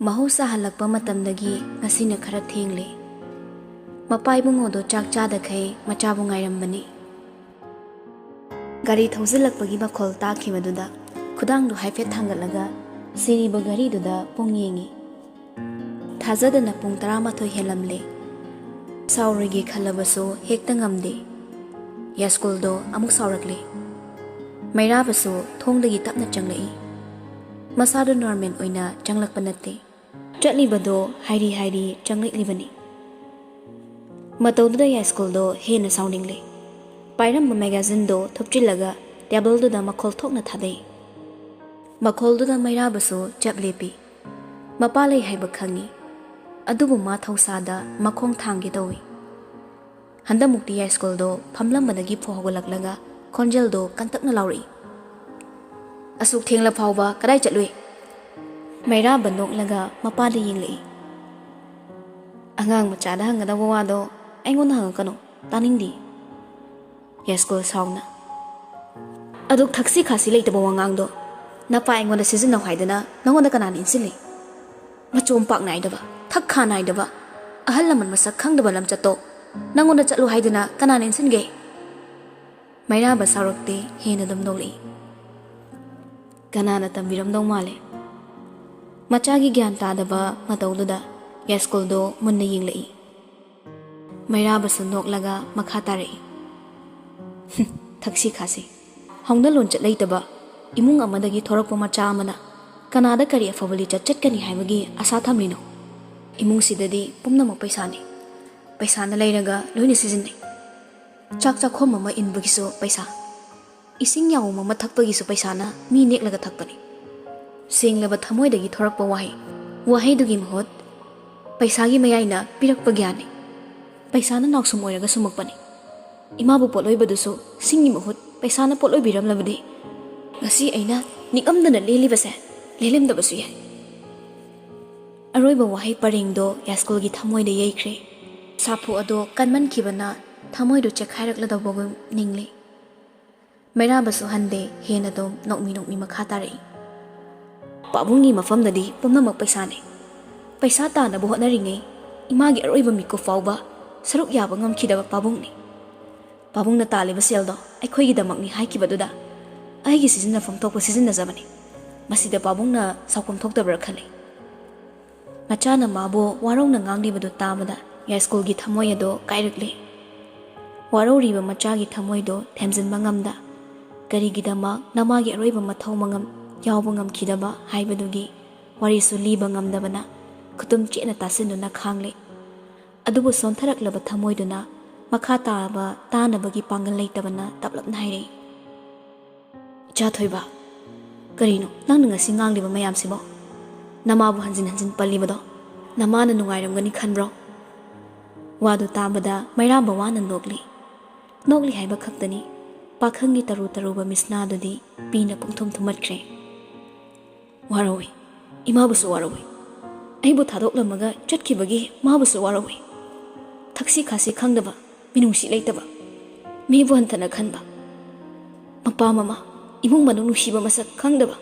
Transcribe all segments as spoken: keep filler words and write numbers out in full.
ꯃꯍꯧꯁꯥ ꯍꯜꯂꯛꯄ ꯃꯇꯝꯗꯒꯤ ꯉꯁꯤꯅ ꯈꯔ ꯊꯦꯡꯂꯦ꯫ ꯃꯄꯥ ꯏꯕꯨꯡꯉꯣꯗꯣ ꯆꯥꯛ ꯆꯥꯗꯈꯩ ꯃꯆꯥꯕꯨ ꯉꯥꯏꯔꯝꯕꯅꯤ꯫ ꯒꯥꯔꯤ ꯊꯧꯖꯤꯜꯂꯛꯄꯒꯤ ꯃꯈꯣꯜ ꯇꯥꯈꯤꯕꯗꯨꯗ ꯈꯨꯗꯥꯡꯗꯨ ꯍꯥꯏꯐꯦꯠ ꯊꯥꯡꯒꯠꯂꯒ ꯁꯤꯔꯤꯕ ꯘꯔꯤꯗꯨꯗ ꯄꯨꯡ ꯌꯦꯡꯉꯤ꯫ ꯊꯥꯖꯗꯅ ꯄꯨꯡ ꯇꯔꯥꯃꯥꯊꯣꯏ ꯍꯦꯜꯂꯝꯂꯦ꯫ ꯁꯥꯎꯔꯣꯏꯒꯦ ꯈꯜꯂꯕꯁꯨ ꯍꯦꯛꯇ ꯉꯝꯗꯦ꯫ ꯌꯥꯏꯁ꯭ꯀꯨꯜꯗꯣ ꯑꯃꯨꯛ ꯁꯥꯎꯔꯛꯂꯦ꯫ ꯃꯩꯔꯥꯕꯁꯨ ꯊꯣꯡꯗꯒꯤ ꯇꯞꯅ ꯆꯪꯂꯛꯏ꯫ ꯃꯁꯥꯗꯨ ꯅꯣꯔꯃꯦꯜ ꯑꯣꯏꯅ ꯆꯪꯂꯛꯄ ꯅꯠꯇꯦ꯫ ꯆꯠꯂꯤꯕꯗꯣ ꯍꯥꯏꯔꯤ ꯍꯥꯏꯔꯤ ꯆꯪꯂꯛꯂꯤꯕꯅꯤ꯫ ꯃꯇꯧꯗꯨꯗ ꯌꯥꯏꯁ꯭ꯀꯨꯜꯗꯣ ꯍꯦꯟꯅ ꯁꯥꯎꯅꯤꯡꯂꯦ꯫ ꯄꯥꯏꯔꯝꯕ ꯃꯦꯒꯥꯖꯤꯟꯗꯣ ꯊꯨꯞꯆꯤꯜꯂꯒ ꯇꯦꯕꯜꯗꯨꯗ ꯃꯈꯣꯜ ꯊꯣꯛꯅ ꯊꯥꯗꯩ꯫ ꯃꯈꯣꯜꯗꯨꯗ ꯃꯩꯔꯥꯕꯁꯨ ꯆꯞ ꯂꯦꯞꯄꯤ꯫ ꯃꯄꯥ ꯂꯩ ꯍꯥꯏꯕ ꯈꯪꯏ, ꯑꯗꯨꯕꯨ ꯃꯥ ꯊꯧꯁꯥꯗ ꯃꯈꯣꯡ ꯊꯥꯡꯒꯦ ꯇꯧꯏ꯫ ꯍꯟꯗꯛꯃꯨꯛꯇꯤ ꯌꯥꯏꯁ꯭ꯀꯨꯜꯗꯣ ꯐꯝꯂꯝꯕꯗꯒꯤ ꯐꯨ ꯍꯧꯒꯠꯂꯛꯂꯒ ꯈꯣꯟꯖꯦꯜꯗꯣ ꯀꯟꯇꯛꯅ ꯂꯥꯎꯔꯛꯏ꯫ "ꯑꯁꯨꯛ ꯊꯦꯡꯂ ꯐꯥꯎꯕ ꯀꯗꯥꯏ ꯆꯠꯂꯨꯏ?" ꯃꯩꯔꯥꯕ ꯅꯣꯛꯂꯒ ꯃꯄꯥꯗ ꯌꯦꯡꯂꯛꯏ꯫ "ꯑꯉꯥꯡ ꯃꯆꯥꯗ ꯍꯪꯒꯗꯧꯕ ꯋꯥꯗꯣ ꯑꯩꯉꯣꯟꯗ ꯍꯪꯉꯛꯀꯅꯨ, ꯇꯥꯅꯤꯡꯗꯦ꯫" ꯌꯥꯏꯁ꯭ꯀꯨꯜ ꯁꯥꯎꯅ, "ꯑꯗꯨꯛ ꯊꯛꯁꯤ ꯈꯥꯁꯤ ꯂꯩꯇꯕ ꯋꯥꯉꯥꯡꯗꯣ ꯅꯄꯥ ꯑꯩꯉꯣꯟꯗ ꯁꯤꯖꯤꯟꯅꯧ ꯍꯥꯏꯗꯅ ꯅꯉꯣꯟꯗ ꯀꯅꯥꯅ ꯏꯟꯁꯤꯜꯂꯤ? ꯃꯆꯣꯝ ꯄꯥꯛ ꯅꯥꯏꯗꯕ, ꯊꯛ ꯈꯥ ꯅꯥꯏꯗꯕ, ꯑꯍꯜ ꯂꯃꯟ ꯃꯁꯛ ꯈꯪꯗꯕ ꯂꯝꯆꯠꯇꯣ ꯅꯉꯣꯟꯗ ꯆꯠꯂꯨ ꯍꯥꯏꯗꯅ ꯀꯅꯥꯅ ꯏꯟꯁꯤꯟꯒꯦ?" ꯃꯩꯔꯥꯕ ꯁꯥꯎꯔꯛꯇꯦ, ꯍꯦꯟꯅ ꯑꯗꯨꯝ ꯅꯣꯛꯂꯛꯏ꯫ ꯀꯅꯥꯅ ꯇꯝꯕꯤꯔꯝꯗꯧ ꯃꯥꯜꯂꯦ? ꯃꯆꯥꯒꯤ ꯒ꯭ꯌꯥꯟ ꯇꯥꯗꯕ ꯃꯇꯧꯗꯨꯗ ꯌꯥꯏꯁ꯭ꯀꯨꯜꯗꯣ ꯃꯨꯟꯅ ꯌꯦꯡꯂꯛꯏ꯫ ꯃꯩꯔꯥꯕꯁꯨ ꯅꯣꯛꯂꯒ ꯃꯈꯥ ꯇꯥꯔꯛꯏ, "ꯍꯨꯝ, ꯊꯛꯁꯤ ꯈꯥꯁꯤ, ꯍꯧꯅ ꯂꯣꯟꯆꯠ ꯂꯩꯇꯕ ꯏꯃꯨꯡ ꯑꯃꯗꯒꯤ ꯊꯣꯔꯛꯄ ꯃꯆꯥ ꯑꯃꯅ ꯀꯅꯥꯗ ꯀꯔꯤ ꯑꯐꯕ ꯂꯤꯆꯠ ꯆꯠꯀꯅꯤ ꯍꯥꯏꯕꯒꯤ ꯑꯁꯥ ꯊꯝꯂꯤꯅꯣ? ꯏꯃꯨꯡꯁꯤꯗꯗꯤ ꯄꯨꯝꯅꯃꯛ ꯄꯩꯁꯥꯅꯤ꯫ ꯄꯩꯁꯥꯅ ꯂꯩꯔꯒ ꯂꯣꯏꯅ ꯁꯤꯖꯤꯟꯅꯩ꯫ ꯆꯥꯛ ꯆꯥꯛꯈꯣꯝ ꯑꯃ ꯏꯟꯕꯒꯤꯁꯨ ꯄꯩꯁꯥ, ꯏꯁꯤꯡ ꯌꯥꯎꯝ ꯑꯃ ꯊꯛꯄꯒꯤꯁꯨ ꯄꯩꯁꯥꯅ ꯃꯤ ꯅꯦꯛꯂꯒ ꯊꯛꯄꯅꯤ꯫ ꯁꯦꯡꯂꯕ ꯊꯃꯣꯏꯗꯒꯤ ꯊꯣꯔꯛꯄ ꯋꯥꯍꯩ, ꯋꯥꯍꯩꯗꯨꯒꯤ ꯃꯍꯨꯠ ꯄꯩꯁꯥꯒꯤ ꯃꯌꯥꯏꯅ ꯄꯤꯔꯛꯄ ꯒ꯭ꯌꯥꯟꯅꯤ꯫ ꯄꯩꯁꯥꯅ ꯅꯥꯎꯁꯨꯝ ꯑꯣꯏꯔꯒ ꯁꯨꯝꯃꯛꯄꯅꯤ꯫ ꯏꯃꯥꯕꯨ ꯄꯣꯠꯂꯣꯏꯕꯗꯨꯁꯨ ꯁꯤꯡꯒꯤ ꯃꯍꯨꯠ ꯄꯩꯁꯥꯅ ꯄꯣꯠꯂꯣꯏꯕꯤꯔꯝꯂꯕꯗꯤ ꯉꯁꯤ ꯑꯩꯅ ꯅꯤꯡꯉꯝꯗꯅ ꯂꯦꯜꯂꯤꯕꯁꯦ ꯂꯦꯜꯂꯝꯗꯕꯁꯨ ꯌꯥꯏ꯫" ꯑꯔꯣꯏꯕ ꯋꯥꯍꯩ ꯄꯔꯦꯡꯗꯣ ꯌꯥꯏꯁ꯭ꯀꯨꯜꯒꯤ ꯊꯃꯣꯏꯗ ꯌꯩꯈ꯭ꯔꯦ꯫ ꯁꯥꯐꯨ ꯑꯗꯣ ꯀꯟꯃꯟꯈꯤꯕꯅ ꯊꯃꯣꯏꯗꯣ ꯆꯦꯛꯈꯥꯏꯔꯛꯂꯗꯧꯕꯒꯨꯝ ꯅꯤꯡꯂꯤ꯫ ꯃꯩꯔꯥꯕꯁꯨ ꯍꯟꯗꯦ, ꯍꯦꯟꯅ ꯑꯗꯨꯝ ꯅꯣꯛꯃꯤ ꯅꯣꯛꯃꯤ ꯃꯈꯥ ꯇꯥꯔꯛꯏ꯫ "ꯄꯥꯕꯨꯡꯒꯤ ꯃꯐꯝꯗꯗꯤ ꯄꯨꯝꯅꯃꯛ ꯄꯩꯁꯥꯅꯤ꯫ ꯄꯩꯁꯥ ꯇꯥꯅꯕ ꯍꯣꯠꯅꯔꯤꯉꯩ ꯏꯃꯥꯒꯤ ꯑꯔꯣꯏꯕ ꯃꯤꯀꯨꯞ ꯐꯥꯎꯕ ꯁꯔꯨꯛ ꯌꯥꯕ ꯉꯝꯈꯤꯗꯕ ꯄꯥꯕꯨꯡꯅꯤ꯫ ꯄꯥꯕꯨꯡꯅ ꯇꯥꯜꯂꯤꯕ ꯁꯦꯜꯗꯣ ꯑꯩꯈꯣꯏꯒꯤꯗꯃꯛꯅꯤ ꯍꯥꯏꯈꯤꯕꯗꯨꯗ ꯑꯩꯒꯤ ꯁꯤꯖꯤꯟꯅꯐꯝ ꯊꯣꯛꯄ ꯁꯤꯖꯤꯟꯅꯖꯕꯅꯤ꯫ ꯃꯁꯤꯗ ꯄꯥꯕꯨꯡꯅ ꯁꯥꯎꯐꯝ ꯊꯣꯛꯇꯕ꯭ꯔꯥ ꯈꯜꯂꯤ꯫ ꯃꯆꯥꯅ ꯃꯥꯕꯨ ꯋꯥꯔꯧꯅ ꯉꯥꯡꯂꯤꯕꯗꯨ ꯇꯥꯕꯗ ꯌꯥꯏꯁ꯭ꯀꯨꯜꯒꯤ ꯊꯃꯣꯏ ꯑꯗꯨ ꯀꯥꯏꯔꯛꯂꯤ꯫ ꯋꯥꯔꯧꯔꯤꯕ ꯃꯆꯥꯒꯤ ꯊꯃꯣꯏꯗꯨ ꯊꯦꯝꯖꯤꯟꯕ ꯉꯝꯗ, ꯀꯔꯤꯒꯤꯗꯃꯛ ꯅꯃꯥꯒꯤ ꯑꯔꯣꯏꯕ ꯃꯊꯧ ꯃꯉꯝ ꯌꯥꯎꯕ ꯉꯝꯈꯤꯗꯕ ꯍꯥꯏꯕꯗꯨꯒꯤ ꯋꯥꯔꯤꯁꯨ ꯂꯤꯕ ꯉꯝꯗꯕꯅ ꯈꯨꯇꯨꯝ ꯆꯦꯠꯅ ꯇꯥꯁꯤꯟꯗꯨꯅ ꯈꯥꯡꯂꯤ꯫ ꯑꯗꯨꯕꯨ ꯁꯣꯟꯊꯔꯛꯂꯕ ꯊꯃꯣꯏꯗꯨꯅ ꯃꯈꯥ ꯇꯥꯕ ꯇꯥꯅꯕꯒꯤ ꯄꯥꯡꯒꯜ ꯂꯩꯇꯕꯅ ꯇꯞꯂꯞꯅ ꯍꯥꯏꯔꯛꯏ, "ꯏꯆꯥ ꯊꯣꯏꯕ, ꯀꯔꯤꯅꯣ ꯅꯪꯅ ꯉꯁꯤ ꯉꯥꯡꯂꯤꯕ ꯃꯌꯥꯝꯁꯤꯕꯣ? ꯅꯃꯥꯕꯨ ꯍꯟꯖꯤꯟ ꯍꯟꯖꯤꯟ ꯄꯜꯂꯤꯕꯗꯣ ꯅꯃꯥꯅ ꯅꯨꯡꯉꯥꯏꯔꯝꯒꯅꯤ ꯈꯟꯕ꯭ꯔꯣ?" ꯋꯥꯗꯨ ꯇꯥꯕꯗ ꯃꯩꯔꯥꯝꯕ ꯋꯥꯅ ꯅꯣꯛꯂꯤ꯫ ꯅꯣꯛꯂꯤ ꯍꯥꯏꯕ ꯈꯛꯇꯅꯤ, ꯄꯥꯈꯪꯒꯤ ꯇꯔꯨ ꯇꯔꯨꯕ ꯃꯤꯠꯁꯅꯥꯗꯨꯗꯤ ꯄꯤꯅ ꯄꯨꯡꯊꯨꯝ ꯊꯨꯝꯃꯠꯈ꯭ꯔꯦ꯫ "ꯋꯥꯔꯧꯏ, ꯏꯃꯥꯕꯨꯁꯨ ꯋꯥꯔꯧꯏ꯫ ꯑꯩꯕꯨ ꯊꯥꯗꯣꯛꯂꯝꯃꯒ ꯆꯠꯈꯤꯕꯒꯤ ꯃꯥꯕꯨꯁꯨ ꯋꯥꯔꯧꯏ꯫ ꯊꯛꯁꯤ ꯈꯥꯁꯤ ꯈꯪꯗꯕ, ꯃꯤꯅꯨꯡꯁꯤ ꯂꯩꯇꯕ, ꯃꯤꯕꯨ ꯍꯟꯊꯅ ꯈꯟꯕ, ꯃꯄꯥ ꯃꯃꯥ, ꯏꯃꯨꯡ ꯃꯅꯨꯡ ꯅꯨꯡꯁꯤꯕ ꯃꯁꯛ ꯈꯪꯗꯕ,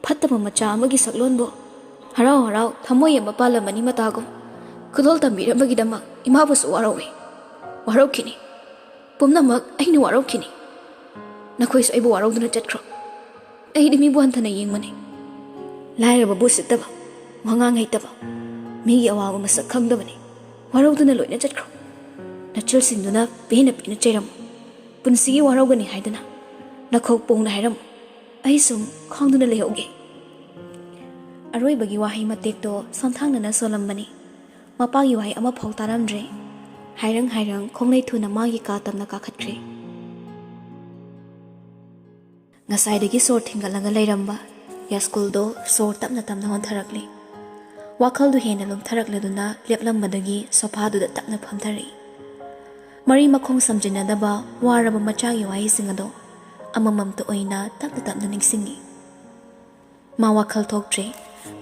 ꯐꯠꯇꯕ ꯃꯆꯥ ꯑꯃꯒꯤ ꯁꯛꯂꯣꯟꯕꯨ ꯍꯔꯥꯎ ꯍꯔꯥꯎ ꯊꯃꯣꯏ ꯑꯃ ꯄꯥꯜꯂꯝꯃꯅꯤ ꯃꯇꯥꯒꯨꯝ ꯈꯨꯗꯣꯜ ꯇꯝꯕꯤꯔꯝꯕꯒꯤꯗꯃꯛ ꯏꯃꯥꯕꯨꯁꯨ ꯋꯥꯔꯧꯏ꯫ ꯋꯥꯔꯧꯈꯤꯅꯤ꯫ ꯄꯨꯝꯅꯃꯛ ꯑꯩꯅ ꯋꯥꯔꯧꯈꯤꯅꯤ꯫ ꯅꯈꯣꯏꯁꯨ ꯑꯩꯕꯨ ꯋꯥꯔꯧꯗꯨꯅ ꯆꯠꯈ꯭ꯔꯣ꯫ ꯑꯩꯗꯤ ꯃꯤꯕꯨ ꯍꯟꯊꯅ ꯌꯦꯡꯕꯅꯤ꯫ ꯂꯥꯏꯔꯕꯕꯨ ꯎꯁꯤꯠꯇꯕ, ꯋꯥꯉꯥꯡ ꯍꯩꯇꯕ, ꯃꯤꯒꯤ ꯑꯋꯥꯕ ꯃꯁꯛ ꯈꯪꯗꯕꯅꯤ꯫ ꯋꯥꯔꯧꯗꯨꯅ ꯂꯣꯏꯅ ꯆꯠꯈ꯭ꯔꯣ꯫ ꯅꯆꯤꯜꯁꯤꯡꯗꯨꯅ ꯄꯦꯟꯅ ꯄꯦꯟꯅ ꯆꯩꯔꯝꯃꯨ꯫ ꯄꯨꯟꯁꯤꯒꯤ ꯋꯥꯔꯧꯒꯅꯤ ꯍꯥꯏꯗꯨꯅ ꯅꯈꯣꯛ ꯄꯣꯡꯅ ꯍꯥꯏꯔꯝꯃꯨ꯫ ꯑꯩ ꯁꯨꯝ ꯈꯥꯡꯗꯨꯅ ꯂꯩꯍꯧꯒꯦ꯫" ꯑꯔꯣꯏꯕꯒꯤ ꯋꯥꯍꯩ ꯃꯇꯦꯛꯇꯣ ꯁꯣꯟꯊꯥꯡꯅꯅ ꯁꯣꯜꯂꯝꯕꯅꯤ꯫ ꯃꯄꯥꯒꯤ ꯋꯥꯍꯩ ꯑꯃꯐꯥꯎ ꯇꯥꯔꯝꯗ꯭ꯔꯦ꯫ ꯍꯥꯏꯔꯪ ꯍꯥꯏꯔꯪ ꯈꯣꯡꯂꯩ ꯊꯨꯅ ꯃꯥꯒꯤ ꯀꯥ ꯇꯝꯅ ꯀꯥꯈꯠꯈ꯭ꯔꯦ꯫ ꯉꯁꯥꯏꯗꯒꯤ ꯁꯣꯔ ꯊꯤꯡꯒꯠꯂꯒ ꯂꯩꯔꯝꯕ ꯌꯥꯏꯁ꯭ꯀꯨꯜꯗꯣ ꯁꯣꯔ ꯇꯞꯅ ꯇꯞꯅ ꯍꯣꯟꯊꯔꯛꯂꯤ꯫ ꯋꯥꯈꯜꯗꯨ ꯍꯦꯟꯅ ꯂꯨꯝꯊꯔꯛꯂꯗꯨꯅ ꯂꯦꯞꯂꯝꯕꯗꯒꯤ ꯁꯣꯐꯥꯗꯨꯗ ꯇꯞꯅ ꯐꯝꯊꯔꯛꯏ꯫ ꯃꯔꯤ ꯃꯈꯣꯡ ꯁꯝꯖꯤꯟꯅꯗꯕ ꯋꯥꯔꯕ ꯃꯆꯥꯒꯤ ꯋꯥꯍꯩꯁꯤꯡ ꯑꯗꯣ ꯑꯃꯃꯝꯇ ꯑꯣꯏꯅ ꯇꯞꯅ ꯇꯞꯅ ꯅꯤꯡꯁꯤꯡꯉꯤ꯫ ꯃꯥ ꯋꯥꯈꯜ ꯊꯣꯛꯇ꯭ꯔꯦ꯫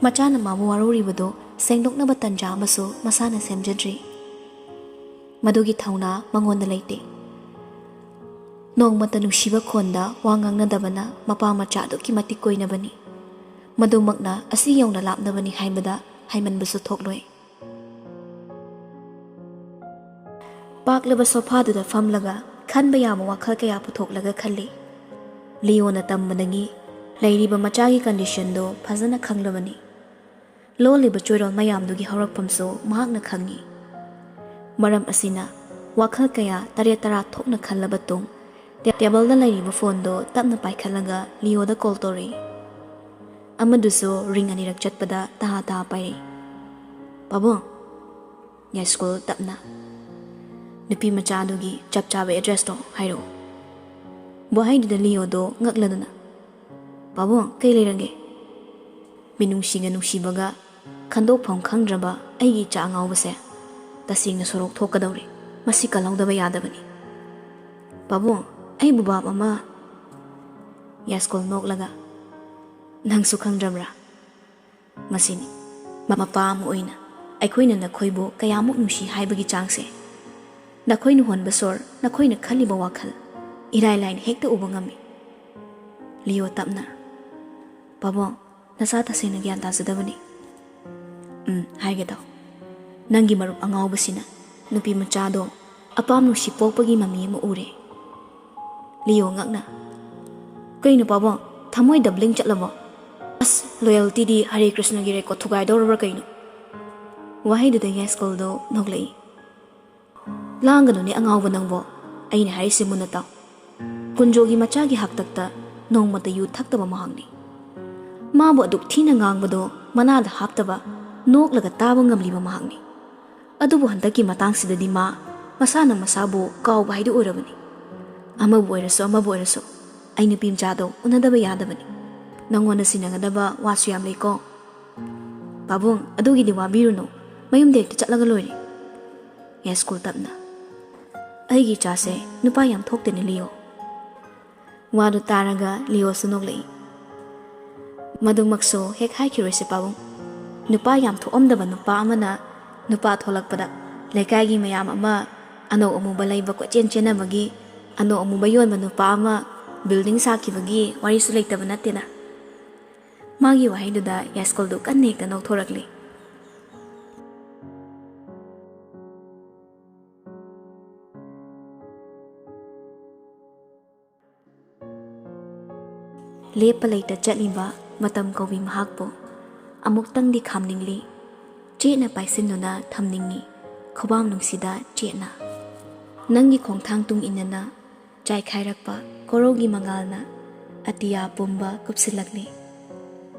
ꯃꯆꯥꯅ ꯃꯥꯕꯨ ꯋꯥꯔꯧꯔꯤꯕꯗꯨ ꯁꯦꯡꯗꯣꯛꯅꯕ ꯇꯟꯖꯥ ꯑꯃꯁꯨ ꯃꯁꯥꯅ ꯁꯦꯝꯖꯗ꯭ꯔꯤ꯫ ꯃꯗꯨꯒꯤ ꯊꯧꯅꯥ ꯃꯉꯣꯟꯗ ꯂꯩꯇꯦ꯫ ꯅꯣꯡꯃꯇ ꯅꯨꯡꯁꯤꯕ ꯈꯣꯟꯗ ꯋꯥ ꯉꯥꯡꯅꯗꯕꯅ ꯃꯄꯥ ꯃꯆꯥ ꯑꯗꯨꯛꯀꯤ ꯃꯇꯤꯛ ꯀꯣꯏꯅꯕꯅꯤ꯫ ꯃꯗꯨꯃꯛꯅ ꯑꯁꯤ ꯌꯧꯅ ꯂꯥꯞꯅꯕꯅꯤ ꯍꯥꯏꯕꯗ ꯍꯥꯏꯃꯟꯕꯁꯨ ꯊꯣꯛꯂꯣꯏ꯫ ꯄꯥꯛꯂꯕ ꯁꯣꯐꯥꯗꯨꯗ ꯐꯝꯂꯒ ꯈꯟꯕ ꯌꯥꯕ ꯋꯥꯈꯜ ꯀꯌꯥ ꯄꯨꯊꯣꯛꯂꯒ ꯈꯜꯂꯤ꯫ ꯂꯤꯑꯣꯅ ꯇꯝꯕꯗꯒꯤ ꯂꯩꯔꯤꯕ ꯃꯆꯥꯒꯤ ꯀꯟꯗꯤꯁꯟꯗꯣ ꯐꯖꯅ ꯈꯪꯂꯕꯅꯤ꯫ ꯂꯣꯜꯂꯤꯕ ꯆꯣꯏꯔꯣꯜ ꯃꯌꯥꯝꯗꯨꯒꯤ ꯍꯧꯔꯛꯐꯝꯁꯨ ꯃꯍꯥꯛꯅ ꯈꯪꯏ꯫ ꯃꯔꯝ ꯑꯁꯤꯅ ꯋꯥꯈꯜ ꯀꯌꯥ ꯇꯔꯦꯠ ꯇꯔꯥ ꯊꯣꯛꯅ ꯈꯜꯂꯕ ꯇꯨꯡ, ꯇꯦ-, ꯇꯦꯕꯜꯗ ꯂꯩꯔꯤꯕ ꯐꯣꯟꯗꯣ ꯇꯞꯅ ꯄꯥꯏꯈꯠꯂꯒ ꯂꯤꯑꯣꯗ ꯀꯣꯜ ꯇꯧꯔꯛꯏ꯫ ꯑꯃꯗꯨꯁꯨ ꯔꯤꯡ ꯑꯅꯤꯔꯛ ꯆꯠꯄꯗ ꯇꯍꯥ ꯇꯍꯥ ꯄꯥꯏꯔꯛꯏ꯫ "ꯄꯥꯕꯨꯡ", ꯌꯥꯏꯁ꯭ꯀꯨꯜ ꯇꯞꯅ, "ꯅꯨꯄꯤ ꯃꯆꯥꯗꯨꯒꯤ ꯆꯞ ꯆꯥꯕ ꯑꯦꯗ꯭ꯔꯦꯁꯇꯣ ꯍꯥꯏꯔꯛꯑꯣ"꯫ ꯋꯥꯍꯩꯗꯨꯗ ꯂꯤꯑꯣꯗꯣ ꯉꯛꯂꯗꯨꯅ, "ꯄꯥꯕꯨꯡ, ꯀꯩ ꯂꯩꯔꯒꯦ?" ꯃꯤꯅꯨꯡꯁꯤꯒ ꯅꯨꯡꯁꯤꯕꯒ ꯈꯟꯗꯣꯛꯐꯝ ꯈꯪꯗ꯭ꯔꯕ ꯑꯩꯒꯤ ꯏꯆꯥ ꯑꯉꯥꯎꯕꯁꯦ ꯇꯁꯦꯡꯅ ꯁꯣꯔꯣꯛ ꯊꯣꯛꯀꯗꯧꯔꯦ꯫ ꯃꯁꯤ ꯀꯜꯍꯧꯗꯕ ꯌꯥꯗꯕꯅꯤ꯫ "ꯄꯥꯕꯨꯡ, ꯑꯩꯕꯨ ꯚꯥꯞ ꯑꯃ"꯫ ꯌꯥꯏꯁ꯭ꯀꯨꯜ ꯅꯣꯛꯂꯒ, "ꯅꯪꯁꯨ ꯈꯪꯗ꯭ꯔꯕ꯭ꯔꯥ? ꯃꯁꯤꯅꯤ ꯃꯄꯥ ꯑꯃ ꯑꯣꯏꯅ ꯑꯩꯈꯣꯏꯅ ꯅꯈꯣꯏꯕꯨ ꯀꯌꯥꯃꯨꯛ ꯅꯨꯡꯁꯤ ꯍꯥꯏꯕꯒꯤ ꯆꯥꯡꯁꯦ꯫ ꯅꯈꯣꯏꯅ ꯍꯣꯟꯕ ꯁꯣꯔ, ꯅꯈꯣꯏꯅ ꯈꯜꯂꯤꯕ ꯋꯥꯈꯜ ꯏꯔꯥꯏ ꯂꯥꯏꯅ ꯍꯦꯛꯇ ꯎꯕ ꯉꯝꯃꯤ"꯫ ꯂꯤꯑꯣ ꯇꯞꯅ, "ꯄꯥꯕꯨꯡ, ꯅꯆꯥ ꯇꯁꯦꯡꯅ ꯒ꯭ꯌꯥꯟ ꯇꯥꯖꯗꯕꯅꯤ"꯫ "ꯎꯝ, ꯍꯥꯏꯒꯦ ꯇꯧ꯫ ꯅꯪꯒꯤ ꯃꯔꯨꯞ ꯑꯉꯥꯎꯕꯁꯤꯅ ꯅꯨꯄꯤ ꯃꯆꯥꯗꯣ ꯑꯄꯥꯝ ꯅꯨꯡꯁꯤ ꯄꯣꯛꯄꯒꯤ ꯃꯃꯤ ꯑꯃ ꯎꯔꯦ"꯫ ꯂꯤꯑꯣ ꯉꯛꯅ, "ꯀꯩꯅꯣ ꯄꯥꯕꯨꯡ, ꯊꯃꯣꯏ ꯗꯕ꯭ꯂꯤꯡ ꯆꯠꯂꯕꯣ? ꯑꯁ, ꯂꯣꯌꯦꯜꯇꯤꯗꯤ ꯍꯔꯦ ꯀ꯭ꯔꯤꯁꯅꯒꯤ ꯔꯦꯀꯣꯔꯗ ꯊꯨꯒꯥꯏꯗꯧꯔꯕ꯭ꯔꯥ ꯀꯩꯅꯣ?" ꯋꯥꯍꯩꯗꯨꯗ ꯌꯥꯏꯁ꯭ꯀꯨꯜꯗꯣ ꯅꯣꯛꯂꯛꯏ꯫ "ꯂꯥꯡꯒꯅꯨꯅꯦ ꯑꯉꯥꯎꯕ ꯅꯪꯕꯣ, ꯑꯩꯅ ꯍꯥꯏꯔꯤꯁꯦ ꯃꯨꯟꯅ ꯇꯥꯎ꯫ ꯀꯨꯟꯖꯣꯒꯤ ꯃꯆꯥꯒꯤ ꯍꯥꯛꯇꯛꯇ ꯅꯣꯡꯃꯇ ꯌꯨ ꯊꯛꯇꯕ ꯃꯍꯥꯛꯅꯤ꯫ ꯃꯥꯕꯨ ꯑꯗꯨꯛ ꯊꯤꯅ ꯉꯥꯡꯕꯗꯣ ꯃꯅꯥꯗ ꯍꯥꯞꯇꯕ, ꯅꯣꯛꯂꯒ ꯇꯥꯕ ꯉꯝꯂꯤꯕ ꯃꯍꯥꯛꯅꯤ꯫ ꯑꯗꯨꯕꯨ ꯍꯟꯗꯛꯀꯤ ꯃꯇꯥꯡꯁꯤꯗꯗꯤ ꯃꯥ ꯃꯁꯥꯅ ꯃꯁꯥꯕꯨ ꯀꯥꯎꯕ ꯍꯥꯏꯗꯨ ꯑꯣꯏꯔꯕꯅꯤ꯫ ꯑꯃꯕꯨ ꯑꯣꯏꯔꯁꯨ, ꯑꯃꯕꯨ ꯑꯣꯏꯔꯁꯨ, ꯑꯩ ꯅꯨꯄꯤ ꯃꯆꯥꯗꯣ ꯎꯅꯗꯕ ꯌꯥꯗꯕꯅꯤ꯫ ꯅꯪꯉꯣꯟꯗ ꯁꯤꯟꯅꯒꯗꯕ ꯋꯥꯁꯨ ꯌꯥꯝ ꯂꯩꯀꯣ"꯫ "ꯄꯥꯕꯨꯡ, ꯑꯗꯨꯒꯤꯗꯤ ꯋꯥꯕꯤꯔꯨꯅꯨ, ꯃꯌꯨꯝꯗ ꯍꯦꯛꯇ ꯆꯠꯂꯒ ꯂꯣꯏꯔꯦ"꯫ ꯌꯥꯏꯁ꯭ꯀꯨꯜ ꯇꯞꯅ, "ꯑꯩꯒꯤ ꯏꯆꯥꯁꯦ ꯅꯨꯄꯥ ꯌꯥꯝ ꯊꯣꯛꯇꯦꯅꯦ, ꯂꯤꯑꯣ"꯫ ꯋꯥꯗꯨ ꯇꯥꯔꯒ ꯂꯤꯑꯣꯁꯨ ꯅꯣꯛꯂꯛꯏ꯫ "ꯃꯗꯨꯃꯛꯁꯨ ꯍꯦꯛ ꯍꯥꯏꯈꯤꯔꯣꯏꯁꯦ ꯄꯥꯕꯨꯡ꯫ ꯅꯨꯄꯥ ꯌꯥꯝ ꯊꯣꯛꯑꯝꯗꯕ ꯅꯨꯄꯥ ꯑꯃꯅ ꯅꯨꯄꯥ ꯊꯣꯛꯂꯛꯄꯗ ꯂꯩꯀꯥꯏꯒꯤ ꯃꯌꯥꯝ ꯑꯃ ꯑꯅꯧ ꯑꯃꯨꯕ ꯂꯩꯕ ꯀꯣꯏꯆꯦꯟ ꯆꯦꯟꯅꯕꯒꯤ, ꯑꯅꯧ ꯑꯃꯨꯕ ꯌꯣꯟꯕ ꯅꯨꯄꯥ ꯑꯃ ꯕꯤꯜꯗꯤꯡ ꯁꯥꯈꯤꯕꯒꯤ ꯋꯥꯔꯤꯁꯨ ꯂꯩꯇꯕ ꯅꯠꯇꯦꯅ"꯫ ꯃꯥꯒꯤ ꯋꯥꯍꯩꯗꯨꯗ ꯌꯥꯏꯁ꯭ꯀꯨꯜꯗꯨ ꯀꯟꯅ ꯍꯦꯛꯇ ꯅꯣꯛꯊꯣꯔꯛꯂꯤ꯫ ꯂꯦꯞꯄ ꯂꯩꯇ ꯆꯠꯂꯤꯕ ꯃꯇꯝ ꯀꯧꯕꯤ ꯃꯍꯥꯛꯄꯨ ꯑꯃꯨꯛꯇꯪꯗꯤ ꯈꯥꯝꯅꯤꯡꯂꯤ꯫ ꯆꯦꯠꯅ ꯄꯥꯏꯁꯤꯟꯗꯨꯅ ꯊꯝꯅꯤꯡꯏ, ꯈꯨꯕꯥꯝ ꯅꯨꯡꯁꯤꯗ ꯆꯦꯠꯅ꯫ ꯅꯪꯒꯤ ꯈꯣꯡꯊꯥꯡ ꯇꯨꯡ ꯏꯟꯅꯅ ꯆꯥꯏꯈꯥꯏꯔꯛꯄ ꯀꯣꯔꯧꯒꯤ ꯃꯉꯥꯜꯅ ꯑꯇꯤꯌꯥ ꯄꯨꯝꯕ ꯀꯨꯞꯁꯤꯜꯂꯛꯂꯤ꯫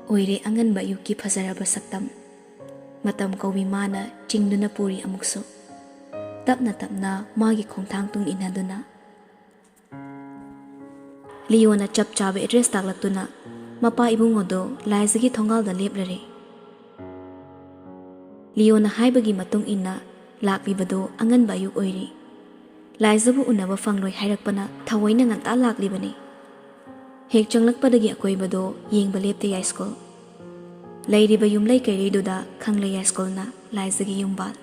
ꯑꯣꯏꯔꯦ ꯑꯉꯟꯕ ꯑꯌꯨꯛꯀꯤ ꯐꯖꯔꯕ ꯁꯛꯇꯝ꯫ ꯃꯇꯝ ꯀꯧꯕꯤ ꯃꯥꯅ ꯆꯤꯡꯗꯨꯅ ꯄꯨꯔꯤ ꯑꯃꯨꯛꯁꯨ꯫ ꯇꯞꯅ ꯇꯞꯅ ꯃꯥꯒꯤ ꯈꯣꯡꯊꯥꯡ ꯇꯨꯡ ꯏꯟꯅꯗꯨꯅ꯫ ꯂꯤꯌꯣꯅ ꯆꯞ ꯆꯥꯕ ꯑꯦꯗ꯭ꯔꯦꯁ ꯇꯥꯛꯂꯛꯇꯨꯅ ꯃꯄꯥ ꯏꯕꯨꯡꯉꯣꯗꯣ ꯂꯥꯏꯖꯒꯤ ꯊꯣꯡꯒꯥꯜꯗ ꯂꯦꯞꯂꯔꯦ꯫ ꯂꯤꯌꯣꯅ ꯍꯥꯏꯕꯒꯤ ꯃꯇꯨꯡ ꯏꯟꯅ ꯂꯥꯛꯂꯤꯕꯗꯨ ꯑꯉꯟꯕ ꯑꯌꯨꯛ ꯑꯣꯏꯔꯤ꯫ ꯂꯥꯏꯖꯕꯨ ꯎꯅꯕ ꯐꯪꯂꯣꯏ ꯍꯥꯏꯔꯛꯄꯅ ꯊꯑꯣꯏꯅ ꯉꯟꯇꯥ ꯂꯥꯛꯂꯤꯕꯅꯤ꯫ ꯍꯦꯛ ꯆꯪꯂꯛꯄꯗꯒꯤ ꯑꯀꯣꯏꯕꯗꯣ ꯌꯦꯡꯕ ꯂꯦꯞꯇꯦ ꯌꯥꯏꯁ꯭ꯀꯨꯜ꯫ ꯂꯩꯔꯤꯕ ꯌꯨꯝꯂꯩ ꯀꯩꯔꯩꯗꯨꯗ ꯈꯪꯂꯦ ꯌꯥꯏꯁ꯭ꯀꯨꯜꯅ ꯂꯥꯏꯖꯒꯤ ꯌꯨꯝꯕꯥꯜ꯫